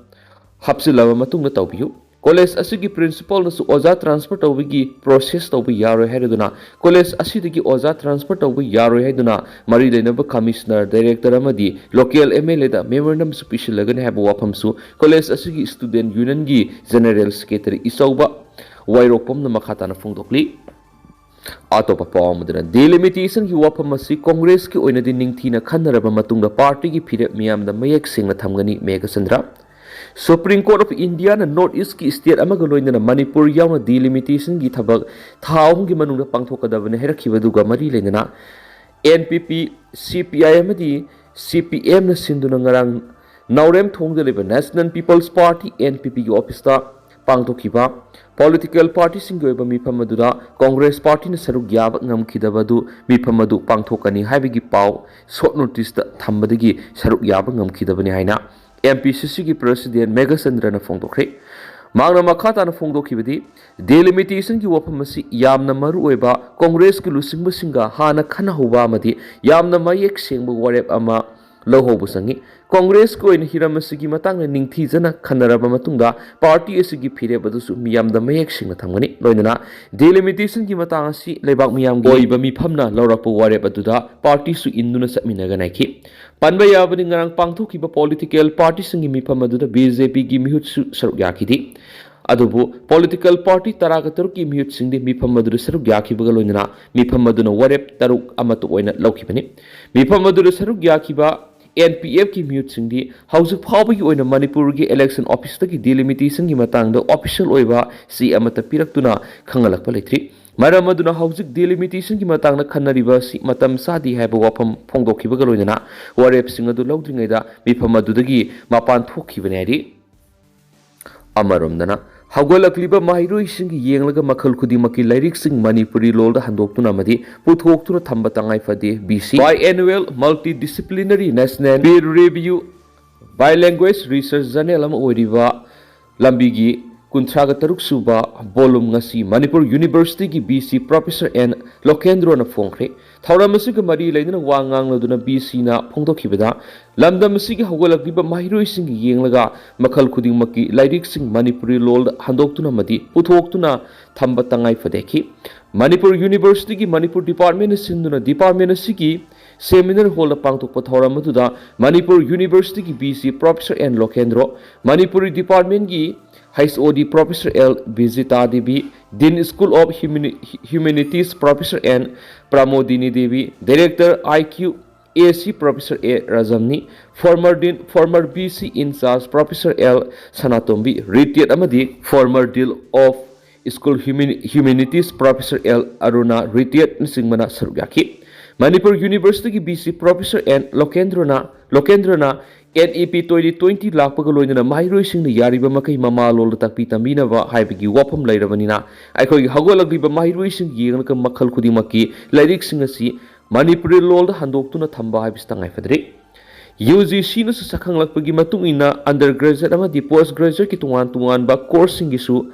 ꯍꯥꯞꯆꯤꯜꯂꯕ ꯃꯇꯨꯡꯗ ꯇꯧꯕꯤꯌꯨ꯫ ꯀꯣꯂꯦꯖ ꯑꯁꯤꯒꯤ ꯄ꯭ꯔꯤꯟꯁꯤꯄꯥꯜꯅꯁꯨ ꯑꯣꯖꯥ ꯇ꯭ꯔꯥꯟꯁꯐꯔ ꯇꯧꯕꯒꯤ ꯄ꯭ꯔꯣꯁꯦꯁ ꯇꯧꯕ ꯌꯥꯔꯣꯏ ꯍꯥꯏꯔꯗꯨꯅ, ꯀꯣꯂꯦꯖ ꯑꯁꯤꯗꯒꯤ ꯑꯣꯖꯥ ꯇ꯭ꯔꯥꯟꯁꯐꯔ ꯇꯧꯕ ꯌꯥꯔꯣꯏ ꯍꯥꯏꯗꯨꯅ ꯃꯔꯤ ꯂꯩꯅꯕ ꯀꯃꯤꯁꯅꯔ, ꯗꯥꯏꯔꯦꯛꯇꯔ ꯑꯃꯗꯤ ꯂꯣꯀꯦꯜ ꯑꯦꯝ ꯑꯦꯜ ꯑꯦꯗ ꯃꯦꯃꯣꯔꯦꯟꯗꯝꯁꯨ ꯄꯤꯁꯤꯜꯂꯒꯅꯤ ꯍꯥꯏꯕ ꯋꯥꯐꯝꯁꯨ ꯀꯣꯂꯦꯖ ꯑꯁꯤꯒꯤ ꯁ꯭ꯇꯨꯗꯦꯟꯠ ꯌꯨꯅꯤꯌꯟꯒꯤ ꯖꯦꯅꯔꯦꯜ ꯁꯦꯀ꯭ꯔꯦꯇꯔꯤ ꯏꯆꯧꯕ ꯋꯥꯏꯔꯣꯛꯄꯝꯅ ꯃꯈꯥ ꯇꯥꯅ ꯐꯣꯡꯗꯣꯛꯂꯤ꯫ ꯑꯇꯣꯞꯄ ꯄꯥꯎ ꯑꯃꯗꯅ, ꯗꯤꯂꯤꯃꯤꯇꯦꯁꯟꯒꯤ ꯋꯥꯐꯝ ꯑꯁꯤ ꯀꯣꯡꯒ꯭ꯔꯦꯁꯀꯤ ꯑꯣꯏꯅꯗꯤ ꯅꯤꯡꯊꯤꯅ ꯈꯟꯅꯔꯕ ꯃꯇꯨꯡꯗ ꯄꯥꯔꯇꯤꯒꯤ ꯐꯤꯔꯦꯞ ꯃꯤꯌꯥꯝꯗ ꯃꯌꯦꯛ ꯁꯦꯡꯅ ꯊꯝꯒꯅꯤ, ꯃꯦꯘꯆꯟꯗ꯭ꯔ꯫ ꯁꯨꯄ꯭ꯔꯤꯝ ꯀꯣꯔꯠ ꯑꯣꯐ ꯏꯟꯗꯤꯌꯥꯅ ꯅꯣꯔꯠ ꯏꯁ꯭ꯠꯀꯤ ꯁ꯭ꯇꯦꯠ ꯑꯃꯒ ꯂꯣꯏꯅꯅ ꯃꯅꯤꯄꯨꯔ ꯌꯥꯎꯅ ꯗꯤꯂꯤꯃꯤꯇꯦꯁꯟꯒꯤ ꯊꯕꯛ ꯊꯥ ꯑꯍꯨꯝꯒꯤ ꯃꯅꯨꯡꯗ ꯄꯥꯡꯊꯣꯛꯀꯗꯕꯅꯤ ꯍꯥꯏꯔꯛꯈꯤꯕꯗꯨꯒ ꯃꯔꯤ ꯂꯩꯅꯅ, ꯑꯦꯟ ꯄꯤ ꯄꯤ, ꯁꯤ ꯄꯤ ꯑꯥꯏ ꯑꯃꯗꯤ ꯁꯤ ꯄꯤ ꯑꯦꯝꯅ ꯁꯤꯟꯗꯨꯅ ꯉꯔꯥꯡ ꯅꯥꯎꯔꯦꯝꯊꯣꯡꯗ ꯂꯩꯕ National People's Party, N P ꯄꯤꯒꯤ ꯑꯣꯐꯤꯁꯇ ꯄꯥꯡꯊꯣꯛꯈꯤꯕ ꯄꯣꯂꯤꯇꯤꯀꯦꯜ ꯄꯥꯔꯇꯤꯁꯤꯡꯒꯤ ꯑꯣꯏꯕ ꯃꯤꯐꯝ ꯑꯗꯨꯗ ꯀꯣꯡꯒ꯭ꯔꯦꯁ ꯄꯥꯔꯇꯤꯅ ꯁꯔꯨꯛ ꯌꯥꯕ ꯉꯝꯈꯤꯗꯕ ꯑꯗꯨ ꯃꯤꯐꯝ ꯑꯗꯨ ꯄꯥꯡꯊꯣꯛꯀꯅꯤ ꯍꯥꯏꯕꯒꯤ ꯄꯥꯎ ꯁꯣꯔꯠ ꯅꯣꯇꯤꯁꯇ ꯊꯝꯕꯗꯒꯤ ꯁꯔꯨꯛ ꯌꯥꯕ ꯉꯝꯈꯤꯗꯕꯅꯤ ꯍꯥꯏꯅ ꯑꯦꯝ ꯄꯤ ꯁꯤ ꯁꯤꯒꯤ ꯄ꯭ꯔꯁꯤꯗꯦꯟ ꯃꯦꯘꯆꯟꯗ꯭ꯔꯅ ꯐꯣꯡꯗꯣꯛꯈ꯭ꯔꯦ꯫ ꯃꯍꯥꯛꯅ ꯃꯈꯥ ꯇꯥꯅ ꯐꯣꯡꯗꯣꯛꯈꯤꯕꯗꯤ, ꯗꯤꯂꯤꯃꯤꯇꯦꯁꯟꯒꯤ ꯋꯥꯐꯝ ꯑꯁꯤ ꯌꯥꯝꯅ ꯃꯔꯨ ꯑꯣꯏꯕ ꯀꯣꯡꯒ꯭ꯔꯦꯁꯀꯤ ꯂꯨꯆꯤꯡꯕꯁꯤꯡꯒ ꯍꯥꯟꯅ ꯈꯟꯅꯍꯧꯕ ꯑꯃꯗꯤ ꯌꯥꯝꯅ ꯃꯌꯦꯛ ꯁꯦꯡꯕ ꯋꯥꯔꯦꯞ ꯑꯃ ꯂꯧꯍꯧꯕ ꯆꯪꯏ꯫ ꯀꯣꯡꯒ꯭ꯔꯦꯁꯀꯤ ꯑꯣꯏꯅ ꯍꯤꯔꯝ ꯑꯁꯤꯒꯤ ꯃꯇꯥꯡꯗ ꯅꯤꯡꯊꯤꯖꯅ ꯈꯟꯅꯔꯕ ꯃꯇꯨꯡꯗ ꯄꯥꯔꯇꯤ ꯑꯁꯤꯒꯤ ꯐꯤꯔꯦꯞ ꯑꯗꯨꯁꯨ ꯃꯤꯌꯥꯝꯗ ꯃꯌꯦꯛ ꯁꯦꯡꯅ ꯊꯝꯒꯅꯤ꯫ ꯂꯣꯏꯅꯅ ꯗꯤꯂꯤꯃꯤꯇꯦꯁꯟꯒꯤ ꯃꯇꯥꯡ ꯑꯁꯤ ꯂꯩꯕꯥꯛ ꯃꯤꯌꯥꯝꯒꯤ ꯑꯣꯏꯕ ꯃꯤꯐꯝꯅ ꯂꯧꯔꯛꯄ ꯋꯥꯔꯦꯞ ꯑꯗꯨꯗ ꯄꯥꯔꯇꯤꯁꯨ ꯏꯟꯗꯨꯅ ꯆꯠꯃꯤꯟꯅꯒꯅꯤ ꯍꯥꯏꯈꯤ꯫ ꯄꯟꯕ ꯌꯥꯕꯗꯤ, ꯉꯔꯥꯡ ꯄꯥꯡꯊꯣꯛꯈꯤꯕ ꯄꯣꯂꯤꯇꯤꯀꯦꯜ ꯄꯥꯔꯇꯤꯁꯤꯡꯒꯤ ꯃꯤꯐꯝ ꯑꯗꯨꯗ ꯕꯤ ꯖꯦ ꯄꯤꯒꯤ ꯃꯤꯍꯨꯠꯁꯨ ꯁꯔꯨꯛ ꯌꯥꯈꯤꯗꯦ꯫ ꯑꯗꯨꯕꯨ ꯄꯣꯂꯤꯇꯤꯀꯦꯜ ꯄꯥꯔꯇꯤ ꯇꯔꯥꯒ ꯇꯔꯨꯛꯀꯤ ꯃꯤꯍꯨꯠꯁꯤꯡꯗꯤ ꯃꯤꯐꯝ ꯑꯗꯨꯗ ꯁꯔꯨꯛ ꯌꯥꯈꯤꯕꯒ ꯂꯣꯏꯅꯅ ꯃꯤꯐꯝ ꯑꯗꯨꯅ ꯋꯥꯔꯦꯞ ꯇꯔꯨꯛ ꯑꯃꯠꯇ ꯑꯣꯏꯅ ꯂꯧꯈꯤꯕꯅꯤ꯫ ꯃꯤꯐꯝ ꯑꯗꯨꯗ ꯁꯔꯨꯛ ꯌꯥꯈꯤꯕ ꯑꯦꯟ ꯄꯤ ꯑꯦꯐꯀꯤ ꯃꯤꯍꯨꯠꯁꯤꯡꯗꯤ ꯍꯧꯖꯤꯛ ꯐꯥꯎꯕꯒꯤ ꯑꯣꯏꯅ ꯃꯅꯤꯄꯨꯔꯒꯤ ꯏꯂꯦꯛꯁꯟ ꯑꯣꯐꯤꯁꯇꯒꯤ ꯗꯤꯂꯤꯃꯤꯇꯦꯁꯟꯒꯤ ꯃꯇꯥꯡꯗ ꯑꯣꯐꯤꯁꯤꯌꯦꯜ ꯑꯣꯏꯕ ꯆꯦ ꯑꯃꯠꯇ ꯄꯤꯔꯛꯇꯨꯅ ꯈꯪꯍꯜꯂꯛꯄ ꯂꯩꯇ꯭ꯔꯤ꯫ ꯃꯔꯝ ꯑꯗꯨꯅ ꯍꯧꯖꯤꯛ ꯗꯤꯂꯤꯃꯤꯇꯦꯁꯟꯒꯤ ꯃꯇꯥꯡꯗ ꯈꯟꯅꯔꯤꯕ ꯑꯁꯤ ꯃꯇꯝ ꯆꯥꯗꯦ ꯍꯥꯏꯕ ꯋꯥꯐꯝ ꯐꯣꯡꯗꯣꯛꯈꯤꯕꯒ ꯂꯣꯏꯅꯅ ꯋꯥꯔꯦꯞꯁꯤꯡ ꯑꯗꯨ ꯂꯧꯗ꯭ꯔꯤꯉꯩꯗ ꯃꯤꯐꯝ ꯑꯗꯨꯗꯒꯤ ꯃꯄꯥꯟ ꯊꯣꯛꯈꯤꯕꯅꯤ ꯍꯥꯏꯔꯤ꯫ ꯑꯃꯔꯣꯝꯗꯅ, ꯍꯧꯒꯠꯂꯛꯂꯤꯕ ꯃꯍꯩꯔꯣꯏꯁꯤꯡꯒꯤ ꯌꯦꯡꯂꯒ ꯃꯈꯜ ꯈꯨꯗꯤꯡꯃꯛꯀꯤ ꯂꯥꯏꯔꯤꯛꯁꯤꯡ ꯃꯅꯤꯄꯨꯔꯤ ꯂꯣꯜꯗ ꯍꯟꯗꯣꯛꯇꯨꯅ ꯑꯃꯗꯤ ꯄꯨꯊꯣꯛꯇꯨꯅ ꯊꯝꯕ ꯇꯉꯥꯏ ꯐꯗꯦ꯫ B C Biannual Multidisciplinary National Peer Review Bilingual Research Journal ꯑꯃ ꯑꯣꯏꯔꯤꯕ ꯂꯝꯕꯤꯒꯤ ꯀꯨꯟꯊ꯭ꯔꯥꯒ ꯇꯔꯨꯛ ꯁꯨꯕ ꯚꯣꯂꯨꯝ ꯉꯁꯤ ꯃꯅꯤꯄꯨꯔ ꯌꯨꯅꯤꯚꯔꯁꯤꯇꯤꯒꯤ ꯚꯤ ꯁꯤ ꯄ꯭ꯔꯣꯐꯦꯁꯔ ꯑꯦꯟ ꯂꯣꯀꯦꯟꯗ꯭ꯔꯣꯅ ꯐꯣꯡꯈ꯭ꯔꯦ꯫ ꯊꯧꯔꯝ ꯑꯁꯤꯒ ꯃꯔꯤ ꯂꯩꯅꯅ ꯋꯥ ꯉꯥꯡꯂꯗꯨꯅ ꯕꯤ ꯁꯤꯅ ꯐꯣꯡꯗꯣꯛꯈꯤꯕꯗ, ꯂꯝꯗꯝ ꯑꯁꯤꯒꯤ ꯍꯧꯒꯠꯂꯛꯂꯤꯕ ꯃꯍꯩꯔꯣꯏꯁꯤꯡꯒꯤ ꯌꯦꯡꯂꯒ ꯃꯈꯜ ꯈꯨꯗꯤꯡꯃꯛꯀꯤ ꯂꯥꯏꯔꯤꯛꯁꯤꯡ ꯃꯅꯤꯄꯨꯔꯤ ꯂꯣꯜꯗ ꯍꯟꯗꯣꯛꯇꯨꯅ ꯑꯃꯗꯤ ꯄꯨꯊꯣꯛꯇꯨꯅ ꯊꯝꯕ ꯇꯉꯥꯏ ꯐꯗꯦ ꯍꯥꯏꯈꯤ꯫ ꯃꯅꯤꯄꯨꯔ ꯌꯨꯅꯤꯚꯔꯁꯤꯇꯤꯒꯤ ꯃꯅꯤꯄꯨꯔ ꯗꯤꯄꯥꯔꯠꯃꯦꯟꯅ ꯁꯤꯟꯗꯨꯅ ꯗꯤꯄꯥꯔꯠꯃꯦꯟ ꯑꯁꯤꯒꯤ ꯁꯦꯃꯤꯅꯥꯔ ꯍꯣꯜꯗ ꯄꯥꯡꯊꯣꯛꯄ ꯊꯧꯔꯝ ꯑꯗꯨꯗ ꯃꯅꯤꯄꯨꯔ ꯌꯨꯅꯤꯚꯔꯁꯤꯇꯤꯒꯤ ꯚꯤ ꯁꯤ ꯄ꯭ꯔꯣꯐꯦꯁꯔ ꯑꯦꯟ ꯂꯣꯀꯦꯟꯗ꯭ꯔꯣ, ꯃꯅꯤꯄꯨꯔꯤ ꯗꯤꯄꯥꯔꯠꯃꯦꯟꯒꯤ H O D professor L Bijita Devi, dean school of ꯍ꯭ꯌꯨꯃꯦꯅꯤ-, humanities professor N Pramodini Devi, director I Q A C professor A Rajmani, former dean, former V C in charge professor L Sanatombi, retired ꯑꯃꯗꯤ former dean of school ꯍ꯭ꯌꯨꯃꯦꯅꯤ-, humanities professor L Aruna, ꯔꯤꯇꯤꯌꯔꯅꯆꯤꯡꯕꯅ ꯁꯔꯨꯛ ꯌꯥꯈꯤ꯫ ꯃꯅꯤꯄꯨꯔ ꯌꯨꯅꯤꯚꯔꯁꯤꯇꯤꯒꯤ V C professor N ꯂꯣꯀꯦꯟꯗ꯭ꯔꯣꯅ, ꯂꯣꯀꯦꯟꯗ꯭ꯔꯅ N E P twenty twenty ꯂꯥꯛꯄꯒ ꯂꯣꯏꯅꯅ ꯃꯍꯩꯔꯣꯏꯁꯤꯡꯅ ꯌꯥꯔꯤꯕ ꯃꯈꯩ ꯃꯃꯥ ꯂꯣꯜꯗ ꯇꯥꯛꯄꯤ ꯇꯝꯕꯤꯅꯕ ꯍꯥꯏꯕꯒꯤ ꯋꯥꯐꯝ ꯂꯩꯔꯕꯅꯤꯅ, ꯑꯩꯈꯣꯏꯒꯤ ꯍꯧꯒꯠꯂꯛꯂꯤꯕ ꯃꯍꯩꯔꯣꯏꯁꯤꯡ ꯌꯦꯡꯂꯒ ꯃꯈꯜ ꯈꯨꯗꯤꯡꯃꯛꯀꯤ ꯂꯥꯏꯔꯤꯛꯁꯤꯡ ꯑꯁꯤ ꯃꯅꯤꯄꯨꯔꯤ ꯂꯣꯜꯗ ꯍꯟꯗꯣꯛꯇꯨꯅ ꯊꯝꯕ ꯍꯥꯏꯕꯁꯤ ꯇꯉꯥꯏ ꯐꯗ꯭ꯔꯤ꯫ ꯌꯨ ꯖꯤ ꯁꯤꯅꯁꯨ ꯁꯛꯈꯪꯂꯛꯄꯒꯤ ꯃꯇꯨꯡ ꯏꯟꯅ, ꯑꯟꯗꯔ ꯒ꯭ꯔꯦꯖꯨꯑꯦꯠ ꯑꯃꯗꯤ ꯄꯣꯁ ꯒ꯭ꯔꯦꯖꯨꯑꯦꯠꯀꯤ ꯇꯣꯉꯥꯟ ꯇꯣꯉꯥꯟꯕ ꯀꯣꯔꯁꯁꯤꯡꯒꯤꯁꯨ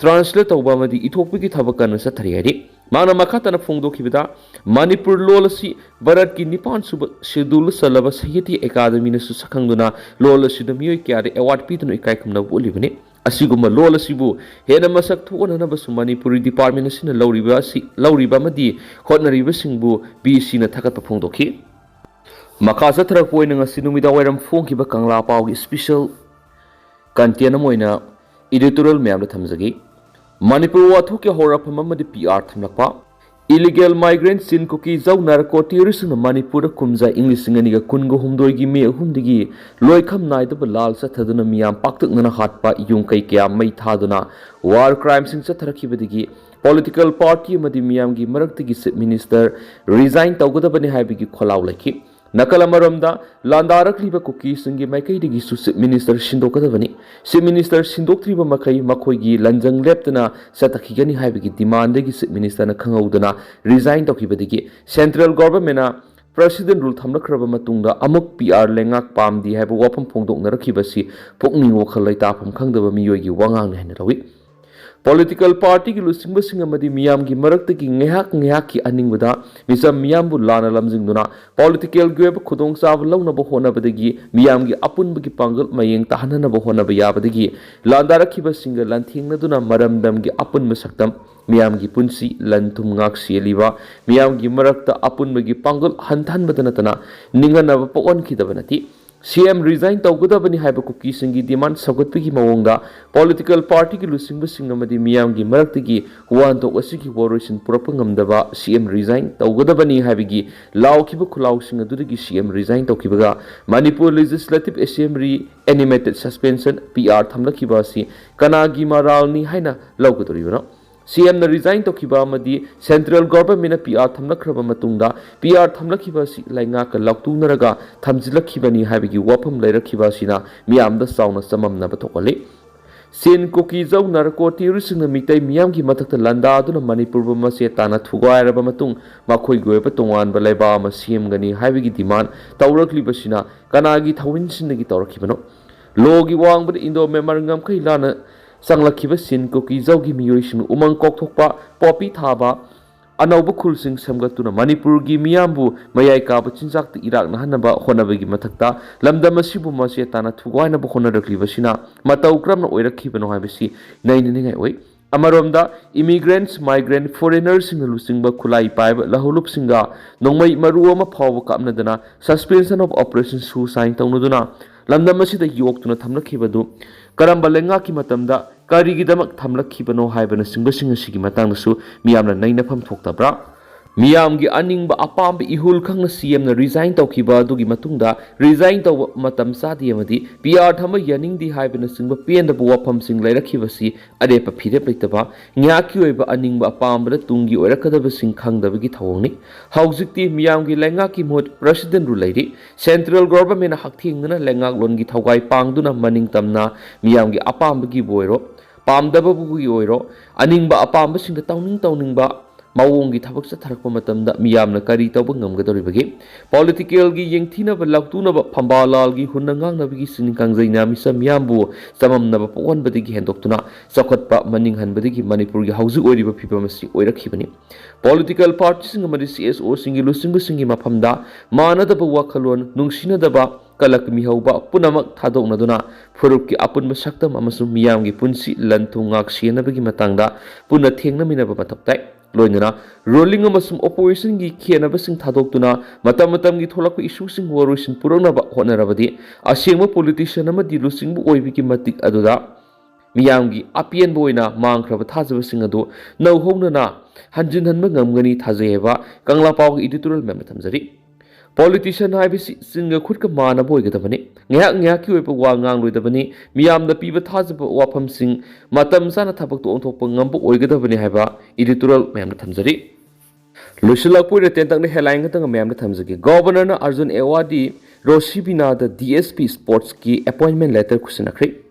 ꯇ꯭ꯔꯥꯟꯁꯂꯦꯠ ꯇꯧꯕ ꯑꯃꯗꯤ ꯏꯊꯣꯛꯄꯒꯤ ꯊꯕꯛ ꯀꯟꯅ ꯆꯠꯊꯔꯤ ꯍꯥꯏꯔꯤ꯫ ꯃꯍꯥꯛꯅ ꯃꯈꯥ ꯇꯥꯅ ꯐꯣꯡꯗꯣꯛꯈꯤꯕꯗ, ꯃꯅꯤꯄꯨꯔ ꯂꯣꯜ ꯑꯁꯤ ꯚꯥꯔꯠꯀꯤ ꯅꯤꯄꯥꯟ ꯁꯨꯕ ꯁꯦꯗꯨꯜꯗ ꯆꯜꯂꯕ ꯁꯥꯍꯤꯇ꯭ꯌ ꯑꯦꯀꯥꯗꯃꯤꯅꯁꯨ ꯁꯛꯈꯪꯗꯨꯅ ꯂꯣꯜ ꯑꯁꯤꯗ ꯃꯤꯑꯣꯏ ꯀꯌꯥꯗ ꯑꯦꯋꯥꯔꯗ ꯄꯤꯗꯨꯅ ꯏꯀꯥꯏ ꯈꯨꯝꯅꯕ ꯎꯠꯂꯤꯕꯅꯤ꯫ ꯑꯁꯤꯒꯨꯝꯕ ꯂꯣꯜ ꯑꯁꯤꯕꯨ ꯍꯦꯟꯅ ꯃꯁꯛ ꯊꯣꯛꯍꯟꯅꯕꯁꯨ ꯃꯅꯤꯄꯨꯔꯤ ꯗꯤꯄꯥꯔꯠꯃꯦꯟ ꯑꯁꯤꯅ ꯂꯧꯔꯤꯕ ꯑꯁꯤ, ꯂꯧꯔꯤꯕ ꯑꯃꯗꯤ ꯍꯣꯠꯅꯔꯤꯕꯁꯤꯡꯕꯨ ꯕꯤ ꯁꯤꯅ ꯊꯥꯒꯠꯄ ꯐꯣꯡꯗꯣꯛꯈꯤ꯫ ꯃꯈꯥ ꯆꯠꯊꯔꯛꯄ ꯑꯣꯏꯅ ꯉꯁꯤ ꯅꯨꯃꯤꯗꯥꯡ ꯋꯥꯏꯔꯝ ꯐꯣꯡꯈꯤꯕ ꯀꯪꯂꯥ ꯄꯥꯎꯒꯤ ꯏꯁꯄꯤꯁꯦꯜ ꯀꯟꯇꯦꯟ ꯑꯃ ꯑꯣꯏꯅ ꯏꯗꯤꯇꯣꯔꯤꯌꯦꯜ ꯃꯌꯥꯝꯗ ꯊꯝꯖꯒꯦ꯫ ꯃꯅꯤꯄꯨꯔ ꯋꯥꯊꯣꯛꯀꯤ ꯍꯧꯔꯛꯐꯝ ꯑꯃꯗꯤ ꯄꯤ ꯑꯥꯔ ꯊꯝꯂꯛꯄ꯫ ꯏꯂꯤꯒꯦꯜ ꯃꯥꯏꯒ꯭ꯔꯦꯟꯠ ꯆꯤꯟ ꯀꯨꯀꯤ ꯖꯧ ꯅꯥꯔꯀꯣ ꯇꯦꯔꯣꯔꯤꯁꯁꯤꯡꯅ ꯃꯅꯤꯄꯨꯔꯗ ꯀꯨꯝꯖꯥ ꯏꯪ ꯂꯤꯁꯤꯡ ꯑꯅꯤꯒ ꯀꯨꯟꯒ ꯍꯨꯝꯗꯣꯏꯒꯤ ꯃꯦ ꯑꯍꯨꯝꯗꯒꯤ ꯂꯣꯏꯈꯝ ꯅꯥꯏꯗꯕ ꯂꯥꯜ ꯆꯠꯊꯗꯨꯅ ꯃꯤꯌꯥꯝ ꯄꯥꯛꯇꯛꯅꯅ ꯍꯥꯠꯄ, ꯌꯨꯝ ꯀꯩ ꯀꯌꯥ ꯃꯩ ꯊꯥꯗꯨꯅ ꯋꯥꯔ ꯀ꯭ꯔꯥꯏꯝꯁꯤꯡ ꯆꯠꯊꯔꯛꯈꯤꯕꯗꯒꯤ ꯄꯣꯂꯤꯇꯤꯀꯦꯜ ꯄꯥꯔꯇꯤ ꯑꯃꯗꯤ ꯃꯤꯌꯥꯝꯒꯤ ꯃꯔꯛꯇꯒꯤ ꯆꯤꯐ ꯃꯤꯅꯤꯁꯇꯔ ꯔꯤꯖꯥꯏꯟ ꯇꯧꯒꯗꯕꯅꯤ ꯍꯥꯏꯕꯒꯤ ꯈꯣꯜꯂꯥꯎ ꯂꯩꯈꯤ꯫ ꯅꯥꯀꯜ ꯑꯃꯔꯣꯝꯗ, ꯂꯥꯟꯗꯥꯔꯛꯂꯤꯕ ꯀꯨꯀꯤꯁꯤꯡꯒꯤ ꯃꯥꯏꯀꯩꯗꯒꯤꯁꯨ ꯆꯤꯐ ꯃꯤꯅꯤꯁꯇꯔ ꯁꯤꯟꯗꯣꯛꯀꯗꯕꯅꯤ꯫ ꯆꯤꯐ ꯃꯤꯅꯤꯁꯇꯔ ꯁꯤꯟꯗꯣꯛꯇ꯭ꯔꯤꯕ ꯃꯈꯩ ꯃꯈꯣꯏꯒꯤ ꯂꯟꯖꯪ ꯂꯦꯞꯇꯅ ꯆꯠꯊꯈꯤꯒꯅꯤ ꯍꯥꯏꯕꯒꯤ ꯗꯤꯃꯥꯟꯗꯒꯤ ꯆꯤꯐ ꯃꯤꯅꯤꯁꯇꯔꯅ ꯈꯪꯍꯧꯗꯅ ꯔꯤꯖꯥꯏꯟ ꯇꯧꯈꯤꯕꯗꯒꯤ ꯁꯦꯟꯇ꯭ꯔꯦꯜ ꯒꯣꯚꯔꯟꯃꯦꯟꯠꯅ ꯄ꯭ꯔꯦꯁꯤꯗꯦꯟꯠ ꯔꯨꯜ ꯊꯝꯂꯛꯈ꯭ꯔꯕ ꯃꯇꯨꯡꯗ ꯑꯃꯨꯛ ꯄꯤ ꯑꯥꯔ ꯂꯩꯉꯥꯛ ꯄꯥꯝꯗꯦ ꯍꯥꯏꯕ ꯋꯥꯐꯝ ꯐꯣꯡꯗꯣꯛꯅꯔꯛꯈꯤꯕ ꯑꯁꯤ ꯄꯨꯛꯅꯤꯡ ꯋꯥꯈꯜ ꯂꯩꯇꯥꯐꯝ ꯈꯪꯗꯕ ꯃꯤꯑꯣꯏꯒꯤ ꯋꯥꯉꯥꯡꯅꯤ ꯍꯥꯏꯅ ꯂꯧꯏ꯫ ꯄꯣꯂꯤꯇꯤꯀꯦꯜ ꯄꯥꯔꯇꯤꯒꯤ ꯂꯨꯆꯤꯡꯕꯁꯤꯡ ꯑꯃꯗꯤ ꯃꯤꯌꯥꯝꯒꯤ ꯃꯔꯛꯇꯒꯤ ꯉꯥꯏꯍꯥꯛ ꯉꯥꯏꯍꯥꯛꯀꯤ ꯑꯅꯤꯡꯕꯗ ꯃꯤꯆꯝ ꯃꯤꯌꯥꯝꯕꯨ ꯂꯥꯟꯅ ꯂꯝꯖꯤꯡꯗꯨꯅ ꯄꯣꯂꯤꯇꯤꯀꯦꯜꯒꯤ ꯑꯣꯏꯕ ꯈꯨꯗꯣꯡꯆꯥꯕ ꯂꯧꯅꯕ ꯍꯣꯠꯅꯕꯗꯒꯤ ꯃꯤꯌꯥꯝꯒꯤ ꯑꯄꯨꯟꯕꯒꯤ ꯄꯥꯡꯒꯜ ꯃꯌꯦꯡ ꯇꯥꯍꯟꯅꯅꯕ ꯍꯣꯠꯅꯕ ꯌꯥꯕꯗꯒꯤ ꯂꯥꯟꯗꯥꯔꯛꯈꯤꯕꯁꯤꯡꯒ ꯂꯥꯟꯊꯦꯡꯅꯗꯨꯅ ꯃꯔꯝꯗꯝꯒꯤ ꯑꯄꯨꯟꯕ ꯁꯛꯇꯝ, ꯃꯤꯌꯥꯝꯒꯤ ꯄꯨꯟꯁꯤ, ꯂꯟ ꯊꯨꯝ ꯉꯥꯛ ꯁꯦꯜꯂꯤꯕ ꯃꯤꯌꯥꯝꯒꯤ ꯃꯔꯛꯇ ꯑꯄꯨꯟꯕꯒꯤ ꯄꯥꯡꯒꯜ ꯍꯟꯊꯍꯟꯕꯗ ꯅꯠꯇꯅ ꯅꯤꯡꯍꯟꯅꯕ ꯄꯣꯛꯍꯟꯈꯤꯗꯕ ꯅꯠꯇꯦ꯫ ꯁꯤ ꯑꯦꯝ ꯔꯤꯖꯥꯏꯟ ꯇꯧꯒꯗꯕꯅꯤ ꯍꯥꯏꯕ ꯀꯨꯀꯤꯁꯤꯡꯒꯤ ꯗꯤꯃꯥꯟ ꯁꯧꯒꯠꯄꯒꯤ ꯃꯑꯣꯡꯗ ꯄꯣꯂꯤꯇꯤꯀꯦꯜ ꯄꯥꯔꯇꯤꯒꯤ ꯂꯨꯆꯤꯡꯕꯁꯤꯡ ꯑꯃꯗꯤ ꯃꯤꯌꯥꯝꯒꯤ ꯃꯔꯛꯇꯒꯤ ꯋꯥꯍꯟꯊꯣꯛ ꯑꯁꯤꯒꯤ ꯋꯥꯔꯣꯏꯁꯤꯟ ꯄꯨꯔꯛꯄ ꯉꯝꯗꯕ ꯁꯤ ꯑꯦꯝ ꯔꯤꯖꯥꯏꯟ ꯇꯧꯒꯗꯕꯅꯤ ꯍꯥꯏꯕꯒꯤ ꯂꯥꯎꯈꯤꯕ ꯈꯨꯜꯂꯥꯎꯁꯤꯡ ꯑꯗꯨꯗꯒꯤ ꯁꯤ ꯑꯦꯝ ꯔꯤꯖꯥꯏꯟ ꯇꯧꯈꯤꯕꯒ Manipur legislative assembly animated suspension, P R, ꯊꯝꯂꯛꯈꯤꯕ ꯑꯁꯤ ꯀꯅꯥꯒꯤ ꯃꯔꯥꯜꯅꯤ ꯍꯥꯏꯅ ꯂꯧꯒꯗꯧꯔꯤꯕꯅꯣ? ꯁꯤ ꯑꯦꯝꯅ ꯔꯤꯖꯥꯏꯟ ꯇꯧꯈꯤꯕ ꯑꯃꯗꯤ ꯁꯦꯟꯇ꯭ꯔꯦꯜ ꯒꯣꯚꯔꯟꯃꯦꯟꯠꯅ ꯄꯤ ꯑꯥꯔ ꯊꯝꯂꯛꯈ꯭ꯔꯕ ꯃꯇꯨꯡꯗ ꯄꯤ ꯑꯥꯔ ꯊꯝꯂꯛꯈꯤꯕ ꯑꯁꯤ ꯂꯩꯉꯥꯛꯀ ꯂꯥꯎꯇꯨꯅꯔꯒ ꯊꯝꯖꯤꯜꯂꯛꯈꯤꯕꯅꯤ ꯍꯥꯏꯕꯒꯤ ꯋꯥꯐꯝ ꯂꯩꯔꯛꯈꯤꯕ ꯑꯁꯤꯅ ꯃꯤꯌꯥꯝꯗ ꯆꯥꯎꯅ ꯆꯃꯝꯅꯕ ꯊꯣꯛꯍꯜꯂꯤ꯫ ꯆꯤꯟ ꯀꯨꯀꯤ ꯖꯧ ꯅꯥꯔꯀꯣ ꯇꯦꯔꯣꯔꯤꯁꯁꯤꯡꯅ ꯃꯤꯇꯩ ꯃꯤꯌꯥꯝꯒꯤ ꯃꯊꯛꯇ ꯂꯥꯟꯗꯥꯗꯨꯅ ꯃꯅꯤꯄꯨꯔꯕꯨ ꯃꯆꯦꯠ ꯇꯥꯅ ꯊꯨꯒꯥꯏꯔꯕ ꯃꯇꯨꯡ ꯃꯈꯣꯏꯒꯤ ꯑꯣꯏꯕ ꯇꯣꯉꯥꯟꯕ ꯂꯩꯕꯥꯛ ꯑꯃ ꯁꯦꯝꯒꯅꯤ ꯍꯥꯏꯕꯒꯤ ꯗꯤꯃꯥꯟ ꯇꯧꯔꯛꯂꯤꯕꯁꯤꯅ ꯀꯅꯥꯒꯤ ꯊꯧꯃꯤꯟꯁꯤꯡꯗꯒꯤ ꯇꯧꯔꯛꯈꯤꯕꯅꯣ? ꯂꯣꯒꯤ ꯋꯥꯡꯃꯗ ꯏꯟꯗꯣ ꯃ꯭ꯌꯥꯟꯃꯥꯔ ꯉꯝꯈꯩ ꯂꯥꯟꯅ ꯆꯪꯂꯛꯈꯤꯕ ꯆꯤꯟ ꯀꯨꯀꯤ ꯖꯧꯒꯤ ꯃꯤꯑꯣꯏꯁꯤꯡꯅ ꯎꯃꯪ ꯀꯣꯛꯊꯣꯛꯄ, ꯄꯣꯄꯤ ꯊꯥꯕ, ꯑꯅꯧꯕ ꯈꯨꯜꯁꯤꯡ ꯁꯦꯝꯒꯠꯇꯨꯅ ꯃꯅꯤꯄꯨꯔꯒꯤ ꯃꯤꯌꯥꯝꯕꯨ ꯃꯌꯥꯏ ꯀꯥꯕ ꯆꯤꯟꯖꯥꯛꯇ ꯏꯔꯥꯛꯅꯍꯟꯅꯕ ꯍꯣꯠꯅꯕꯒꯤ ꯃꯊꯛꯇ ꯂꯝꯗꯝ ꯑꯁꯤꯕꯨ ꯃꯆꯦ ꯇꯥꯅ ꯊꯨꯒꯥꯏꯅꯕ ꯍꯣꯠꯅꯔꯛꯂꯤꯕꯁꯤꯅ ꯃꯇꯧ ꯀꯔꯝꯅ ꯑꯣꯏꯔꯛꯈꯤꯕꯅꯣ ꯍꯥꯏꯕꯁꯤ ꯅꯩꯅꯅꯤꯡꯉꯥꯏ ꯑꯣꯏ꯫ ꯑꯃꯔꯣꯝꯗ, immigrants, migrant, foreignersꯁꯤꯡꯅ ꯂꯨꯆꯤꯡꯕ ꯈꯨꯠꯂꯥꯏ ꯄꯥꯏꯕ ꯂꯧꯍꯧꯂꯨꯞꯁꯤꯡꯒ ꯅꯣꯡꯃꯩ ꯃꯔꯨ ꯑꯃ ꯐꯥꯎꯕ ꯀꯥꯞꯅꯗꯅ suspension of operation ꯁꯨ sign ꯇꯧꯅꯗꯨꯅ ꯂꯝꯗꯝ ꯑꯁꯤꯗ ꯌꯣꯛꯇꯨꯅ ꯊꯝꯂꯛꯈꯤꯕꯗꯨ ꯀꯔꯝꯕ ꯂꯩꯉꯥꯛꯀꯤ ꯃꯇꯝꯗ ꯀꯔꯤꯒꯤꯗꯃꯛ ꯊꯝꯂꯛꯈꯤꯕꯅꯣ ꯍꯥꯏꯕꯅꯆꯤꯡꯕꯁꯤꯡ ꯑꯁꯤꯒꯤ ꯃꯇꯥꯡꯗꯁꯨ ꯃꯤꯌꯥꯝꯅ ꯅꯩꯅꯐꯝ ꯊꯣꯛꯇꯕ꯭ꯔꯥ? ꯃꯤꯌꯥꯝꯒꯤ ꯑꯅꯤꯡꯕ ꯑꯄꯥꯝꯕ ꯏꯍꯨꯜ ꯈꯪꯅ ꯁꯤ ꯑꯦꯝꯅ resign ꯇꯧꯈꯤꯕ ꯑꯗꯨꯒꯤ ꯃꯇꯨꯡꯗ resign ꯇꯧꯕ ꯃꯇꯝ ꯆꯥꯗꯦ ꯑꯃꯗꯤ P R ꯊꯝꯕ ꯌꯥꯅꯤꯡꯗꯦ ꯍꯥꯏꯕꯅꯆꯤꯡꯕ ꯄꯦꯟꯗꯕ ꯋꯥꯐꯝꯁꯤꯡ ꯂꯩꯔꯛꯈꯤꯕꯁꯤ ꯑꯔꯦꯞꯄ ꯐꯤꯔꯦꯞ ꯂꯩꯇꯕ, ꯉꯥꯏꯍꯥꯛꯀꯤ ꯑꯣꯏꯕ ꯑꯅꯤꯡꯕ ꯑꯄꯥꯝꯕꯗ ꯇꯨꯡꯒꯤ ꯑꯣꯏꯔꯛꯀꯗꯕꯁꯤꯡ ꯈꯪꯗꯕꯒꯤ ꯊꯧꯑꯣꯡꯅꯤ꯫ ꯍꯧꯖꯤꯛꯇꯤ ꯃꯤꯌꯥꯝꯒꯤ ꯂꯩꯉꯥꯛꯀꯤ ꯃꯍꯨꯠ president ꯔꯨ ꯂꯩꯔꯤ꯫ Central government ꯍꯛꯊꯦꯡꯅꯅ ꯂꯩꯉꯥꯛꯂꯣꯟꯒꯤ ꯊꯧꯒꯥꯏ ꯄꯥꯡꯗꯨꯅ ꯃꯅꯤꯡ ꯇꯝꯅ ꯃꯤꯌꯥꯝꯒꯤ ꯑꯄꯥꯝꯕꯒꯤꯕꯨ ꯑꯣꯏꯔꯣ, ꯄꯥꯝꯗꯕꯕꯨꯒꯤ ꯑꯣꯏꯔꯣ, ꯑꯅꯤꯡꯕ ꯑꯄꯥꯝꯕꯁꯤꯡꯗ ꯇꯧꯅꯤꯡ ꯇꯧꯅꯤꯡꯕ ꯃꯑꯣꯡꯒꯤ ꯊꯕꯛ ꯆꯠꯊꯔꯛꯄ ꯃꯇꯝꯗ ꯃꯤꯌꯥꯝꯅ ꯀꯔꯤ ꯇꯧꯕ ꯉꯝꯒꯗꯧꯔꯤꯕꯒꯦ? Politicalꯒꯤ ꯌꯦꯡꯊꯤꯅꯕ ꯂꯥꯎꯇꯨꯅꯕ ꯐꯝꯕꯥꯜ ꯂꯥꯜꯒꯤ ꯍꯨꯟꯅ ꯉꯥꯡꯅꯕꯒꯤ ꯆꯤꯅꯤ ꯀꯥꯡꯖꯩꯅ ꯃꯤꯆꯝ ꯃꯤꯌꯥꯝꯕꯨ ꯆꯃꯝꯅꯕ ꯄꯣꯛꯍꯟꯕꯗꯒꯤ ꯍꯦꯟꯗꯣꯛꯇꯨꯅ ꯆꯥꯎꯈꯠꯄ ꯃꯅꯤꯡ ꯍꯟꯕꯗꯒꯤ ꯃꯅꯤꯄꯨꯔꯒꯤ ꯍꯧꯖꯤꯛ ꯑꯣꯏꯔꯤꯕ ꯐꯤꯕꯝ ꯑꯁꯤ ꯑꯣꯏꯔꯛꯈꯤꯕꯅꯤ꯫ Political partyꯁꯤꯡ ꯑꯃꯗꯤ C S Oꯁꯤꯡꯒꯤ ꯂꯨꯆꯤꯡꯕꯁꯤꯡꯒꯤ ꯃꯐꯝꯗ ꯃꯥꯟꯅꯗꯕ ꯋꯥꯈꯜꯂꯣꯟ, ꯅꯨꯡꯁꯤꯅꯗꯕ, ꯀꯂꯛ ꯃꯤꯍꯧꯕ ꯄꯨꯝꯅꯃꯛ ꯊꯥꯗꯣꯛꯅꯗꯨꯅ ꯐꯨꯔꯨꯞꯀꯤ ꯑꯄꯨꯟꯕ ꯁꯛꯇꯝ ꯑꯃꯁꯨꯡ ꯃꯤꯌꯥꯝꯒꯤ ꯄꯨꯟꯁꯤ ꯂꯟ ꯊꯨꯝ ꯉꯥꯛ ꯁꯦꯟꯅꯕꯒꯤ ꯃꯇꯥꯡꯗ ꯄꯨꯟꯅ ꯊꯦꯡꯅꯃꯤꯟꯅꯕ ꯃꯊꯧ ꯇꯥꯏ꯫ ꯂꯣꯏꯅꯅ ruling ꯑꯃꯁꯨꯡ oppositionꯒꯤ ꯈꯦꯠꯅꯕꯁꯤꯡ ꯊꯥꯗꯣꯛꯇꯨꯅ ꯃꯇꯝ ꯃꯇꯝꯒꯤ ꯊꯣꯛꯂꯛꯄ issueꯁꯤꯡ ꯋꯥꯔꯣꯏꯁꯤꯟ ꯄꯨꯔꯛꯅꯕ ꯍꯣꯠꯅꯔꯕꯗꯤ ꯑꯁꯦꯡꯕ politician ꯑꯃꯗꯤ ꯂꯨꯆꯤꯡꯕ ꯑꯣꯏꯕꯒꯤ ꯃꯇꯤꯛ ꯑꯗꯨꯗ ꯃꯤꯌꯥꯝꯒꯤ ꯑꯄꯦꯟꯕ ꯑꯣꯏꯅ ꯃꯥꯡꯈ꯭ꯔꯕ ꯊꯥꯖꯕꯁꯤꯡ ꯑꯗꯨ ꯅꯧꯍꯧꯅꯅ ꯍꯟꯖꯤꯟꯍꯟꯕ ꯉꯝꯒꯅꯤ ꯊꯥꯖꯩ ꯍꯥꯏꯕ ꯀꯪꯂꯥ ꯄꯥꯎꯒꯤ editorial ꯃꯌꯥꯝꯅ ꯊꯝꯖꯔꯤ꯫ Politician ꯍꯥꯏꯕꯁꯤ ꯆꯤꯟꯒ ꯈꯨꯠꯀ ꯃꯥꯟꯅꯕ ꯑꯣꯏꯒꯗꯕꯅꯤ꯫ ꯉꯥꯏꯍꯥꯛ ꯉꯥꯏꯍꯥꯛꯀꯤ ꯑꯣꯏꯕ ꯋꯥ ꯉꯥꯡꯂꯣꯏꯗꯕꯅꯤ꯫ ꯃꯤꯌꯥꯝꯅ ꯄꯤꯕ ꯊꯥꯖꯕ ꯋꯥꯐꯝꯁꯤꯡ ꯃꯇꯝ ꯆꯥꯅ ꯊꯕꯛꯇ ꯑꯣꯟꯊꯣꯛꯄ ꯉꯝꯕ ꯑꯣꯏꯒꯗꯕꯅꯤ ꯍꯥꯏꯕ editorial ꯃꯌꯥꯝꯅ ꯊꯝꯖꯔꯤ꯫ ꯂꯣꯏꯁꯤꯜꯂꯛꯄ ꯑꯣꯏꯅ ꯇꯦꯟꯇꯛꯅ headline ꯈꯛꯇꯪ ꯃꯌꯥꯝꯗ ꯊꯝꯖꯒꯦ꯫ Governor ꯅ Arjun Award ꯗꯤ ꯔꯣꯁꯤꯕꯤꯅꯥꯗ D S P sports ꯀꯤ appointment letter ꯈꯨꯠꯁꯤꯟꯅꯈ꯭ꯔꯦ꯫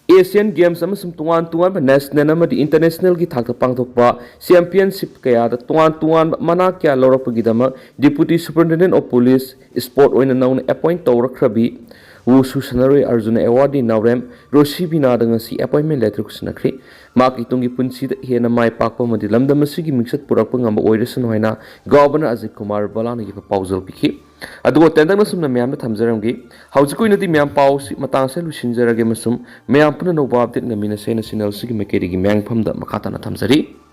Asian Games ꯑꯃꯁꯨꯡ ꯇꯣꯉꯥꯟ ꯇꯣꯉꯥꯟꯕ national ꯑꯃꯗꯤ international ꯒꯤ ꯊꯥꯛꯇ ꯄꯥꯡꯊꯣꯛꯄ championship ꯀꯌꯥꯗ ꯇꯣꯉꯥꯟ ꯇꯣꯉꯥꯟꯕ ꯃꯅꯥ ꯀꯌꯥ ꯂꯧꯔꯛꯄꯒꯤꯗꯃꯛ Deputy Superintendent of Police sport ꯑꯣꯏꯅ ꯅꯧꯅ appoint ꯇꯧꯔꯛꯈ꯭ꯔꯕꯤ ꯋꯨꯁꯨ ꯁꯥꯟꯅꯔꯣꯏ ꯑꯔꯖꯨꯟ ꯑꯦꯋꯥꯔꯗꯤ ꯅꯥꯎꯔꯦꯝ ꯔꯣꯁꯤꯕꯤꯅꯥꯗ ꯉꯁꯤ ꯑꯦꯄꯣꯏꯟꯃꯦꯟ ꯂꯦꯇꯔ ꯈꯨꯠꯁꯤꯟꯅꯈ꯭ꯔꯤ꯫ ꯃꯍꯥꯛꯀꯤ ꯇꯨꯡꯒꯤ ꯄꯨꯟꯁꯤꯗ ꯍꯦꯟꯅ ꯃꯥꯏ ꯄꯥꯛꯄ ꯑꯃꯗꯤ ꯂꯝꯗꯝ ꯑꯁꯤꯒꯤ ꯃꯤꯡꯆꯠ ꯄꯨꯔꯛꯄ ꯉꯝꯕ ꯑꯣꯏꯔꯁꯅꯨ ꯍꯥꯏꯅ ꯒꯥꯎꯕꯅ ꯑꯖꯤꯠ ꯀꯨꯃꯥꯔ ꯕꯂꯥꯅ ꯌꯦꯛꯄ ꯄꯥꯎꯖꯦꯜ ꯄꯤꯈꯤ꯫ ꯑꯗꯨꯒ ꯇꯦꯟꯇꯛꯅ ꯁꯨꯝꯅ ꯃꯌꯥꯝꯗ ꯊꯝꯖꯔꯝꯒꯦ꯫ ꯍꯧꯖꯤꯛꯀꯤ ꯑꯣꯏꯅꯗꯤ ꯃꯌꯥꯝ ꯄꯥꯎ ꯑꯁꯤ ꯃꯇꯥꯡ ꯑꯁꯤꯗ ꯂꯣꯏꯁꯤꯟꯖꯔꯒꯦ ꯑꯃꯁꯨꯡ ꯃꯌꯥꯝ ꯄꯨꯟꯅ ꯅꯧꯕ ꯑꯞꯗꯦꯠ ꯉꯝꯃꯤꯟꯅꯁꯦ ꯍꯥꯏꯅ ꯆꯦꯅꯦꯜ ꯑꯁꯤꯒꯤ ꯃꯥꯏꯀꯩꯗꯒꯤ ꯃꯌꯥꯝꯐꯝꯗ ꯃꯈꯥ ꯇꯥꯅ ꯊꯝꯖꯔꯤ꯫